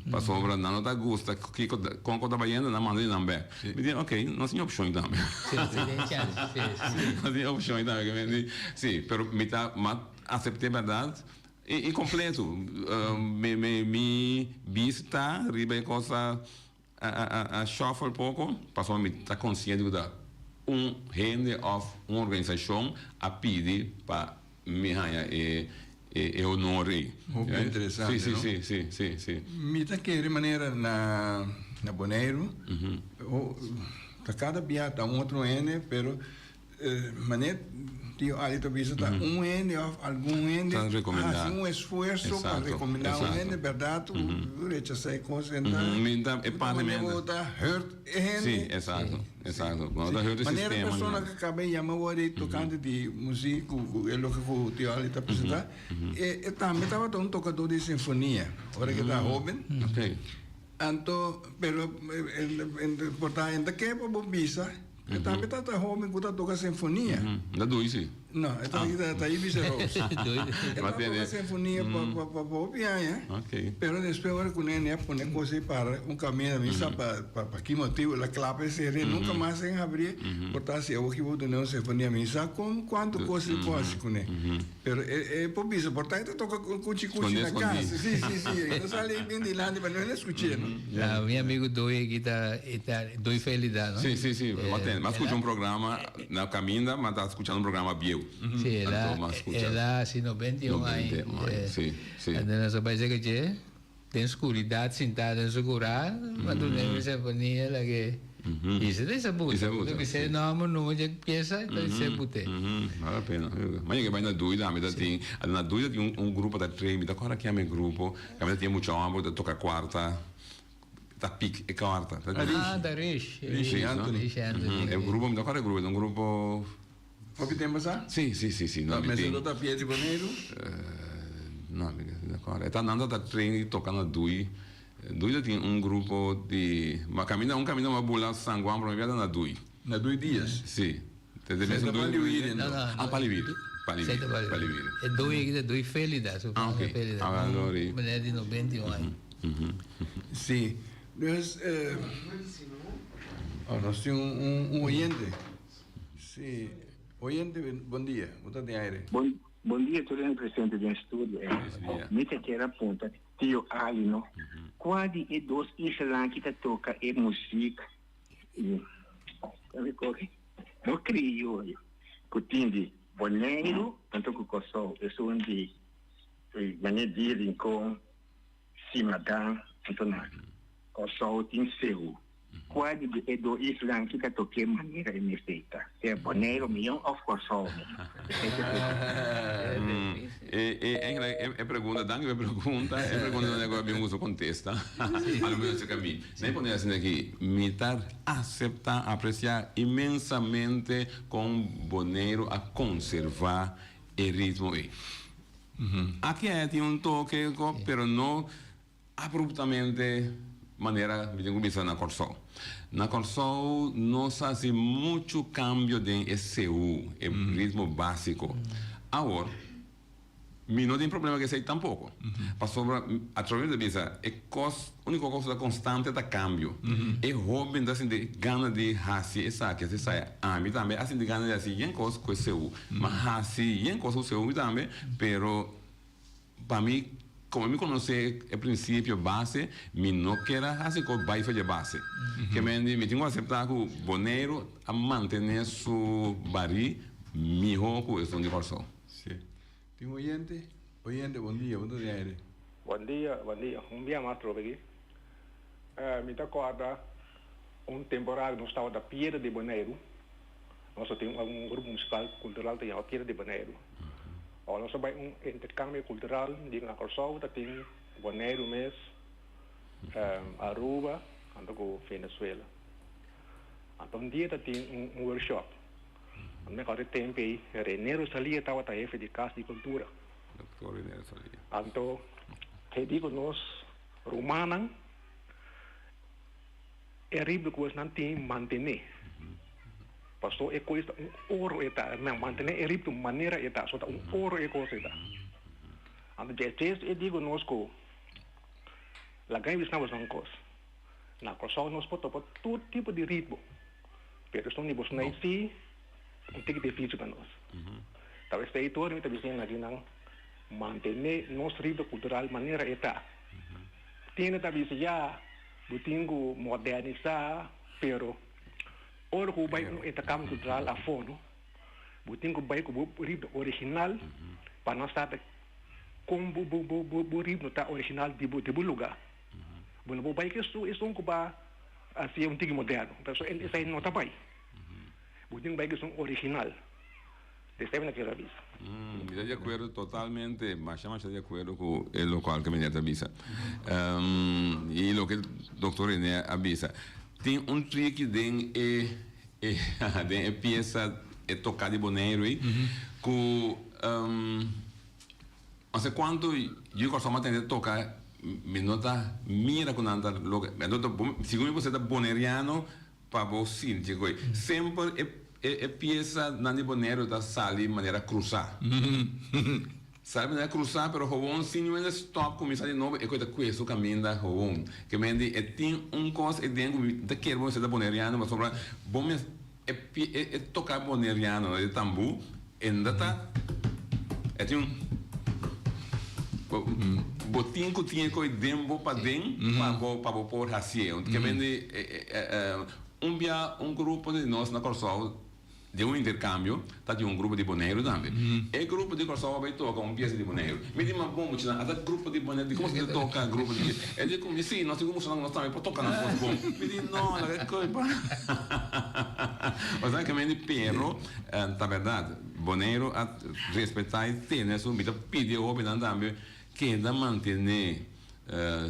Pasobra nan no ta gusta kiko kon ku ta bayendo nan manda di nan bèk. Mi di ok, nos tin opshon tambe. Sí, sí, tin chèns. Sí, sí. Nos tin opshon tambe. Ke men di, sí, pero mi ta m'a asept'é bèrdat i kompleto. Mi mi mi bista riba e kos a a a shuffle poko pasobra mi ta konsiente ku ta un hende òf un organisashon a pidi pa Mi haña e e honor ei. Hopi interesante, Sí, sí, sí, sí, sí, sí. Mi ta kere manera na na Boneiru, ta kada bia ta un otro hende, pero Mané Tio Ali ta bisa ta un hende of algun hende Ta recomendá. hasi un esfuerso pa Exacto, recomendá un exacto. hende, berdad ku rechasá e kos en ta Mi ta e parte manera mi bo ta hurt e hende. Sí, exacto, exacto. Bo ta hurt e Manera sistema. persona ku kaba e yama wòrdu ei tokante di muzik ku ku e loke ku Tio Ali ta presentá, e e tambe tabata un tokadó di sinfonia ora ku e ta hóben. Ok. Anto, pero por ta hende ke pa bo bisa, e tambe ta ta hoben ku ta toka sinfonia. Ta dui si. No, e ta ta Ibis Rose. E ta toka sinfonia pa pa pa hopi aña. Pero despues ora ku nene a pone kos ei para un kaminda mi sa pa pa ki motibu el a klap e serie nunka mas en habrie por ta si awo ki bo duna un sinfonia mi sa kon kuantu kos el por hasi kuné. Pero e e por bisa, por ta e ta toca cuchi cuchi na cas. Si, si, si. E no sali bien dilanti pa no hende escuché, no? Ya, mi amigo Doy aki ta, e ta Doy Felida, no? Si, si, si. M'a tende, m'a scucha un programa na caminda, m'a ta scuchando un programa bieu. Si, el a, Anto m'a scucha. el a hasi 91 aña. 91 aña, si, si. Anto nos a bai seka dje, Den skuridat sintá den su kurá, a duna mi sinfonia la ke i se ta isa buta. Lo ke se nòmber numa dje piesa ta isa but'é. Bale la pena. Ma yega bai na Dui tambe ta tin, na Dui ta tin un grupo ta train, mi ta kòrda kiami e grupo, kaminda ta tin e mucha hòmber ku ta toka kuarta, ta pik e kuarta. Ah, ta Rish. Rish Anthony. Rish Anthony. E grupo, mi ta kòrda e grupo, ta un grupo. Hopi tempo sa? Si, si, si, si. No, mester lo ta pie di Boneiru? No, mi no kòrda. E ta nan ta train di toka na Dui. Dui ta tin un grupo di, ma kaminda un kaminda ma bula San Juan prome bia ta na Dui. Na Dui Dias? Si. Te Sa mesun ta Dui. Paliwiri No, no. Ah, Paliwiri. Paliwiri. Sa ta Paliwiri. Paliwiri. E Dui aki ta Dui Felida, su Ah, fama ok. Felida. Ah, lori. Un meneer di 91 aña. Si. Dus, oh, nos tin un un oyente. Sí, oyente, bon dia, bo ta den aire. Bon bon dia tur hende presente den studio. Mi ta kier a punta Tio Ali no, kua di e dos islanan ki ta toka e muzik no krioyo ku tin di Boneiru anto ku Kòrsou, esun di Mane di Rincon, Simadan anto na Kòrsou tin Seú. Kua di e do islan ki ta toke manera e mester ta? Sea Boneiru mion òf Kòrsou mion? E e eigenlijk e pregunta, danki pa e pregunta, e pregunta ta nego bin uso kontesta. A lo menos cerca mi. Na e pone asina aki, mi ta asepta, apresia inmensamente kon Boneiru a konserva e ritmo ei. Aki aya tin un toke pero no Abruptamente manera mi tin ku bisa na Kòrsou. Na Kòrsou nos a hasi muchu kambio den e seú, e ritmo básiko. Awor, mi no tin problema ku esei tampoko. Pasobra atrobe mi ta bisa e kos, úniko kos ku ta konstante ta kambio. E hóben ta sinti gana di hasi esaki, hasi esaya. Ami tambe a sinti gana di hasi yen kos ku e seú. Mi a hasi yen kos ku seú mi tambe, pero. Pa mi, komo mi konosé e prinsipio base, mi no kier a hasi kos bai for dje base. Ke men di, mi tin ku aseptá ku Boneiru a mantené su barí mihó ku esun di Kòrsou. Sí. Tin oyente? Oyente, bon dia. Bo ta den aire. Bon dia, bon dia. Un bia mas trobe aki. Mi ta kòrda un temporada ku nos tabata Piedra di Boneiru. Nos a tin un grupo musikal kultural ta yama Piedra di Boneiru. Ora nos a bai un interkambio kultural di na Kòrsou ta tin Boneiru mes, Aruba anto ku Venezuela. Anto un dia ta tin un workshop. Anto mi kòrda e tempu ei Rene Rosalia tabata hefe di Kas di Kultura. Doktor Rene Rosalia. Anto e di ku nos rumannan E ribdo ku esnan tin mantené. Paso e kos ta un oro e ta. Nan mantené e ribdo manera e ta. So ta un oro e kos e ta. Anto dje djes e di ku nos ku laga e bisnan boso un kos. Na Kòrsou nos por topa tur tipo di ritmo, pero esun di boso no si un tiki difísil pa nos. Ta esei tur mi ta bisnan aki nan mantené nos ritmo kultural manera e ta. Tene ta bisa ya. Bo tin ku modernisá, pero ora ku bo bai un interkambio kultural afó no, bo tin ku bai ku bo ritmo original pa nan sa kon bo bo bo ritmo ta original di bo di bo lugá. Bo no por bai ku esun ku ba hasié un tiki moderno, pasobra esei no ta bai. Bo tin bai ku esun original. Esei mi ta kere a bisa. Mi ta di akuerdo totalmente, masha masha di akuerdo ku e lokual ku meneer ta bisa. I loke dokter Rene a bisa. Tin un triki den e den e piesa e toká di Boneiru ei ku no se kuantu yu Kòrsou a tende toka mi no ta mira ku nan ta loke segun mi bo ta boneriano Pa bo sinti ku semper e e piesa nan di Boneiru ta sali manera krusá. Sali manera krusá pero howon sin niun hende stòp kuminsá di nobo e ku e ta kue su kaminda howon. Ke men di e tin un kos ei den ku mi ta kere bo mester ta boneriano pasobra bo mes e e toka boneriano e tambú e no ta e tin un Bo tin ku tin e koi den bo paden pa bo pa bo por hasié. Ke men di un bia un grupo di nos na Kòrsou den un interkambio ta tin un grupo di Boneiru tambe. E grupo di Kòrsou a bai toka un piesa di Boneiru. Mi di ma bon muchanan ata grupo di Boneiru di komo si ta toka grupo di E di ku mi si nos tin ku mustra nan ku nos tambe por toka nan kos bon. Mi di no laga e koi pa Osea ke men di pero ta bèrdat Boneiru a respetá i tene su. Mi ta pidi e hóbennan tambe keda mantené.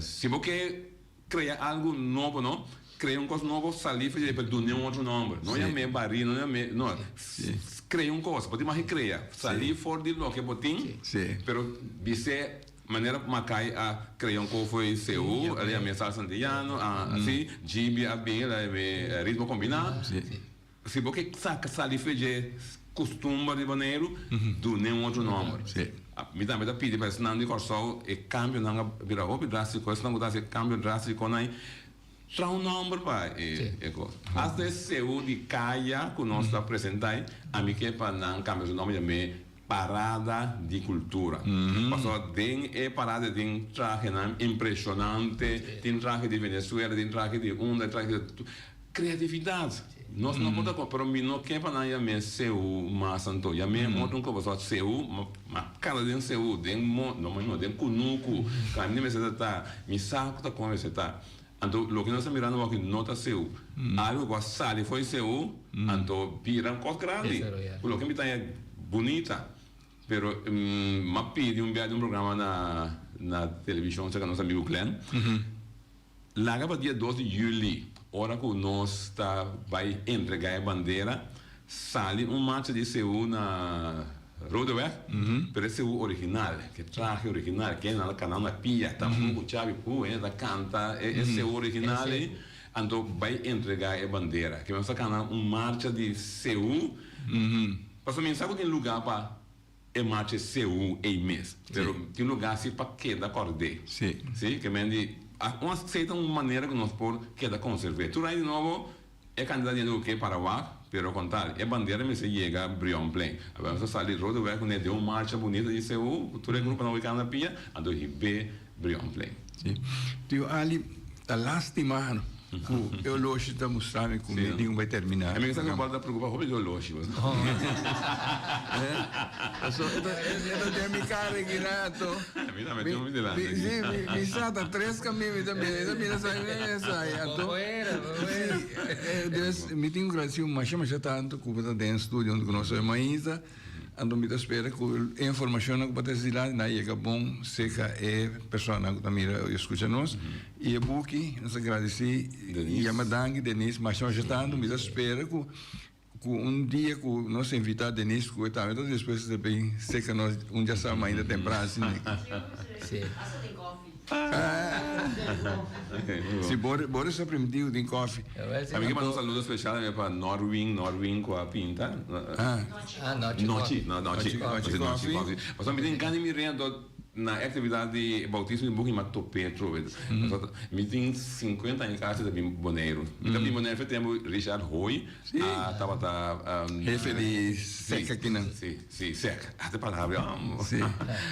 Si bo ke krea algu nobo no, krea un kos nobo salí for di ei pero dun'é un otro nòmber. No yam'é barí, no yam'é, no. Krea un kos, bo tin mag krea. Salí for di loke bo tin, pero bis'é manera Makai a krea un kos for di Seú, el a yam'é salsa antiyano, así, Djibi a bin, el a yam'é ritmo kombiná. Si bo ke saka sali fe dje kustumber di Boneiru, dun'é un otro nòmber. Mi tambe ta pidi pa esnan di Kòrsou e kambionan a bira hopi drástiko, esnan ku ta hasi e kambio drástikonan ei, traha un nòmber pa e kos. Asta e seu di kaya ku nos ta presentá ei, ami ke pa nan kambia su nòmber yam'é Parada di Kultura. Pasobra den e parada tin trahenan impreshonante, tin trahe di Venezuela, tin trahe di unda, trahe di. Kreatividat. Nos no por ta kon, pero mi no ke pa nan yam'é seú mas anto. Yam'é otro un kos, pasobra seú, ma kada den seú, den mo, no no, den kunuku, kaminda mester ta ta, mi sa ku ta kon mester ta. Anto loke nos ta mirando awor aki no ta seú. Algu ku a sali for di seú, anto bira un kos grandi. Ku loke mi ta haña bunita. Pero m'a pidi un bia di un programa na na televishon serka nos amigu Glenn. Laga pa dia dos di juli, ora ku nos ta bai entregá e bandera, sali un marcha di seú na Rodeweg, pero e seú original, ke trahe original, ke nan ta kana na pia, tambú ku chabi pu, hende ta kanta e seú original ei, anto bai entregá e bandera. Ke nos ta kana un marcha di seú, pasobra mi sa ku tin lugá pa. E marcha seú ei mes. Pero tin lugá si pa keda kòrd'é. Sí, ke men di, un asei ta un manera ku nos por keda konserv'é. Tur aña di nobo e kantidat di hende ku ke para wak, pero kon tal, e bandera mester yega Brionplein. Awe nos a sali Rodeweg kuné den un marcha bunita di seú, ku tur e gruponan wikando na pia, anto hib'é Brionplein. Sí. Tio Ali, ta lástima ku e oloshi ta mustra mi ku mi tin ku bai terminá. E mi sa ku bo ta preocupa hopi di oloshi. Paso e ta e ta den mi kara aki rato. Mi tambe tin hopi dilanti aki. Sí, mi sa ta tres kaminda mi ta mira, mi ta mira esaki, mi ta mira esaki. Anto, sí, dus mi tin ku gradisí masha masha tantu ku bo ta den studio huntu ku nos hoy mainta. Anto mi ta spera ku e informashonnan ku bo ta trese dilanti nan a yega bon serka e personanan ku ta mira i skucha nos. I e buki, nos ta gradisí i yama danki Denise masha masha tantu. Mi ta spera ku ku un dia ku nos invitá Denise ku e tambe ta dispuesto ta bin serka nos un djasabra mainta tempran asina. Si Boris a primiti cu tin koffie. A mi ke manda un saludo special tambe pa Norwin, Norwin cu a pinta. Ah, Nochi Nochi, no, Nochi, Nochi Koffie. Pasobra mi tin gana di mir'é anto na e actividad di bautismo di buki mi a top'é atrobe. Pasobra mi tin cincuenta aña casi ta bin Boneiru. Mi ta bin Boneiru fe tempo Richard Hooi a tabata. Hefe di sec akinan. Si. Sí, sec. Hasta palabra amo. Sí.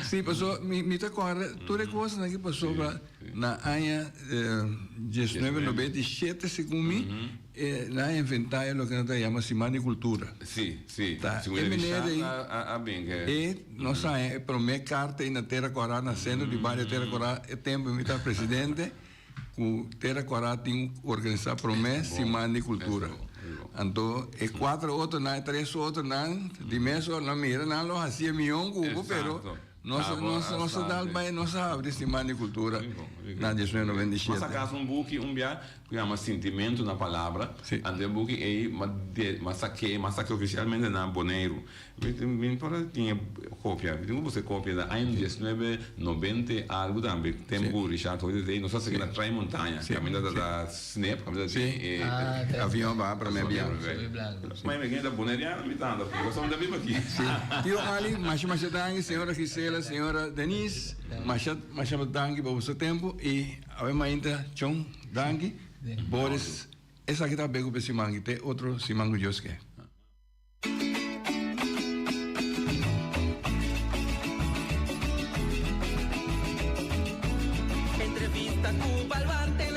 Sí, paso mi, mi ta corda tur e cosnan aki pasobra na aña 1997, segun mi, nan a inventa e loke nan ta yama Siman di Cultura. Sí, sí. Ta, Segun e e meneer Richard ei, a, a bin ke. e nos haña e prome carta ei na Tera Corá, na centro di bario Tera Corá, e tempo mi ta presidente, cu Tera Corá tin organisa prome Siman di Cultura. Anto e cuatro otronan, e tres otronan, di mes ora nan mira nan lo haci e mion cu bo, pero nos nos nos a dal bay, nos a habri Siman di Cultura na 1997. Mas acaso un buki un bia cu yama Sintimento na Palabra, anto e buki ey m'a saké, m'a saké oficialmente na Boneiru. Mi por a tin e kopia, mi tin ku buska e kopia na aña diesnuebe noventa i algu tambe, tempu ku Richard Hoyt ta ei, nos a saki na Trai Montaña, kaminda ta ta snip, kaminda ta tin e Avion baha prome bia. Mai mi ta boneriano mi tanta, pasobra mi ta biba aki. Tio Ali, masha masha danki, señora Gisela, señora Denise, masha masha danki pa boso tempu i awe mainta Chon, danki, Boris, esaki ta beko pa e siman aki, te otro siman ku Dios ke. Entrevista ku baluarte.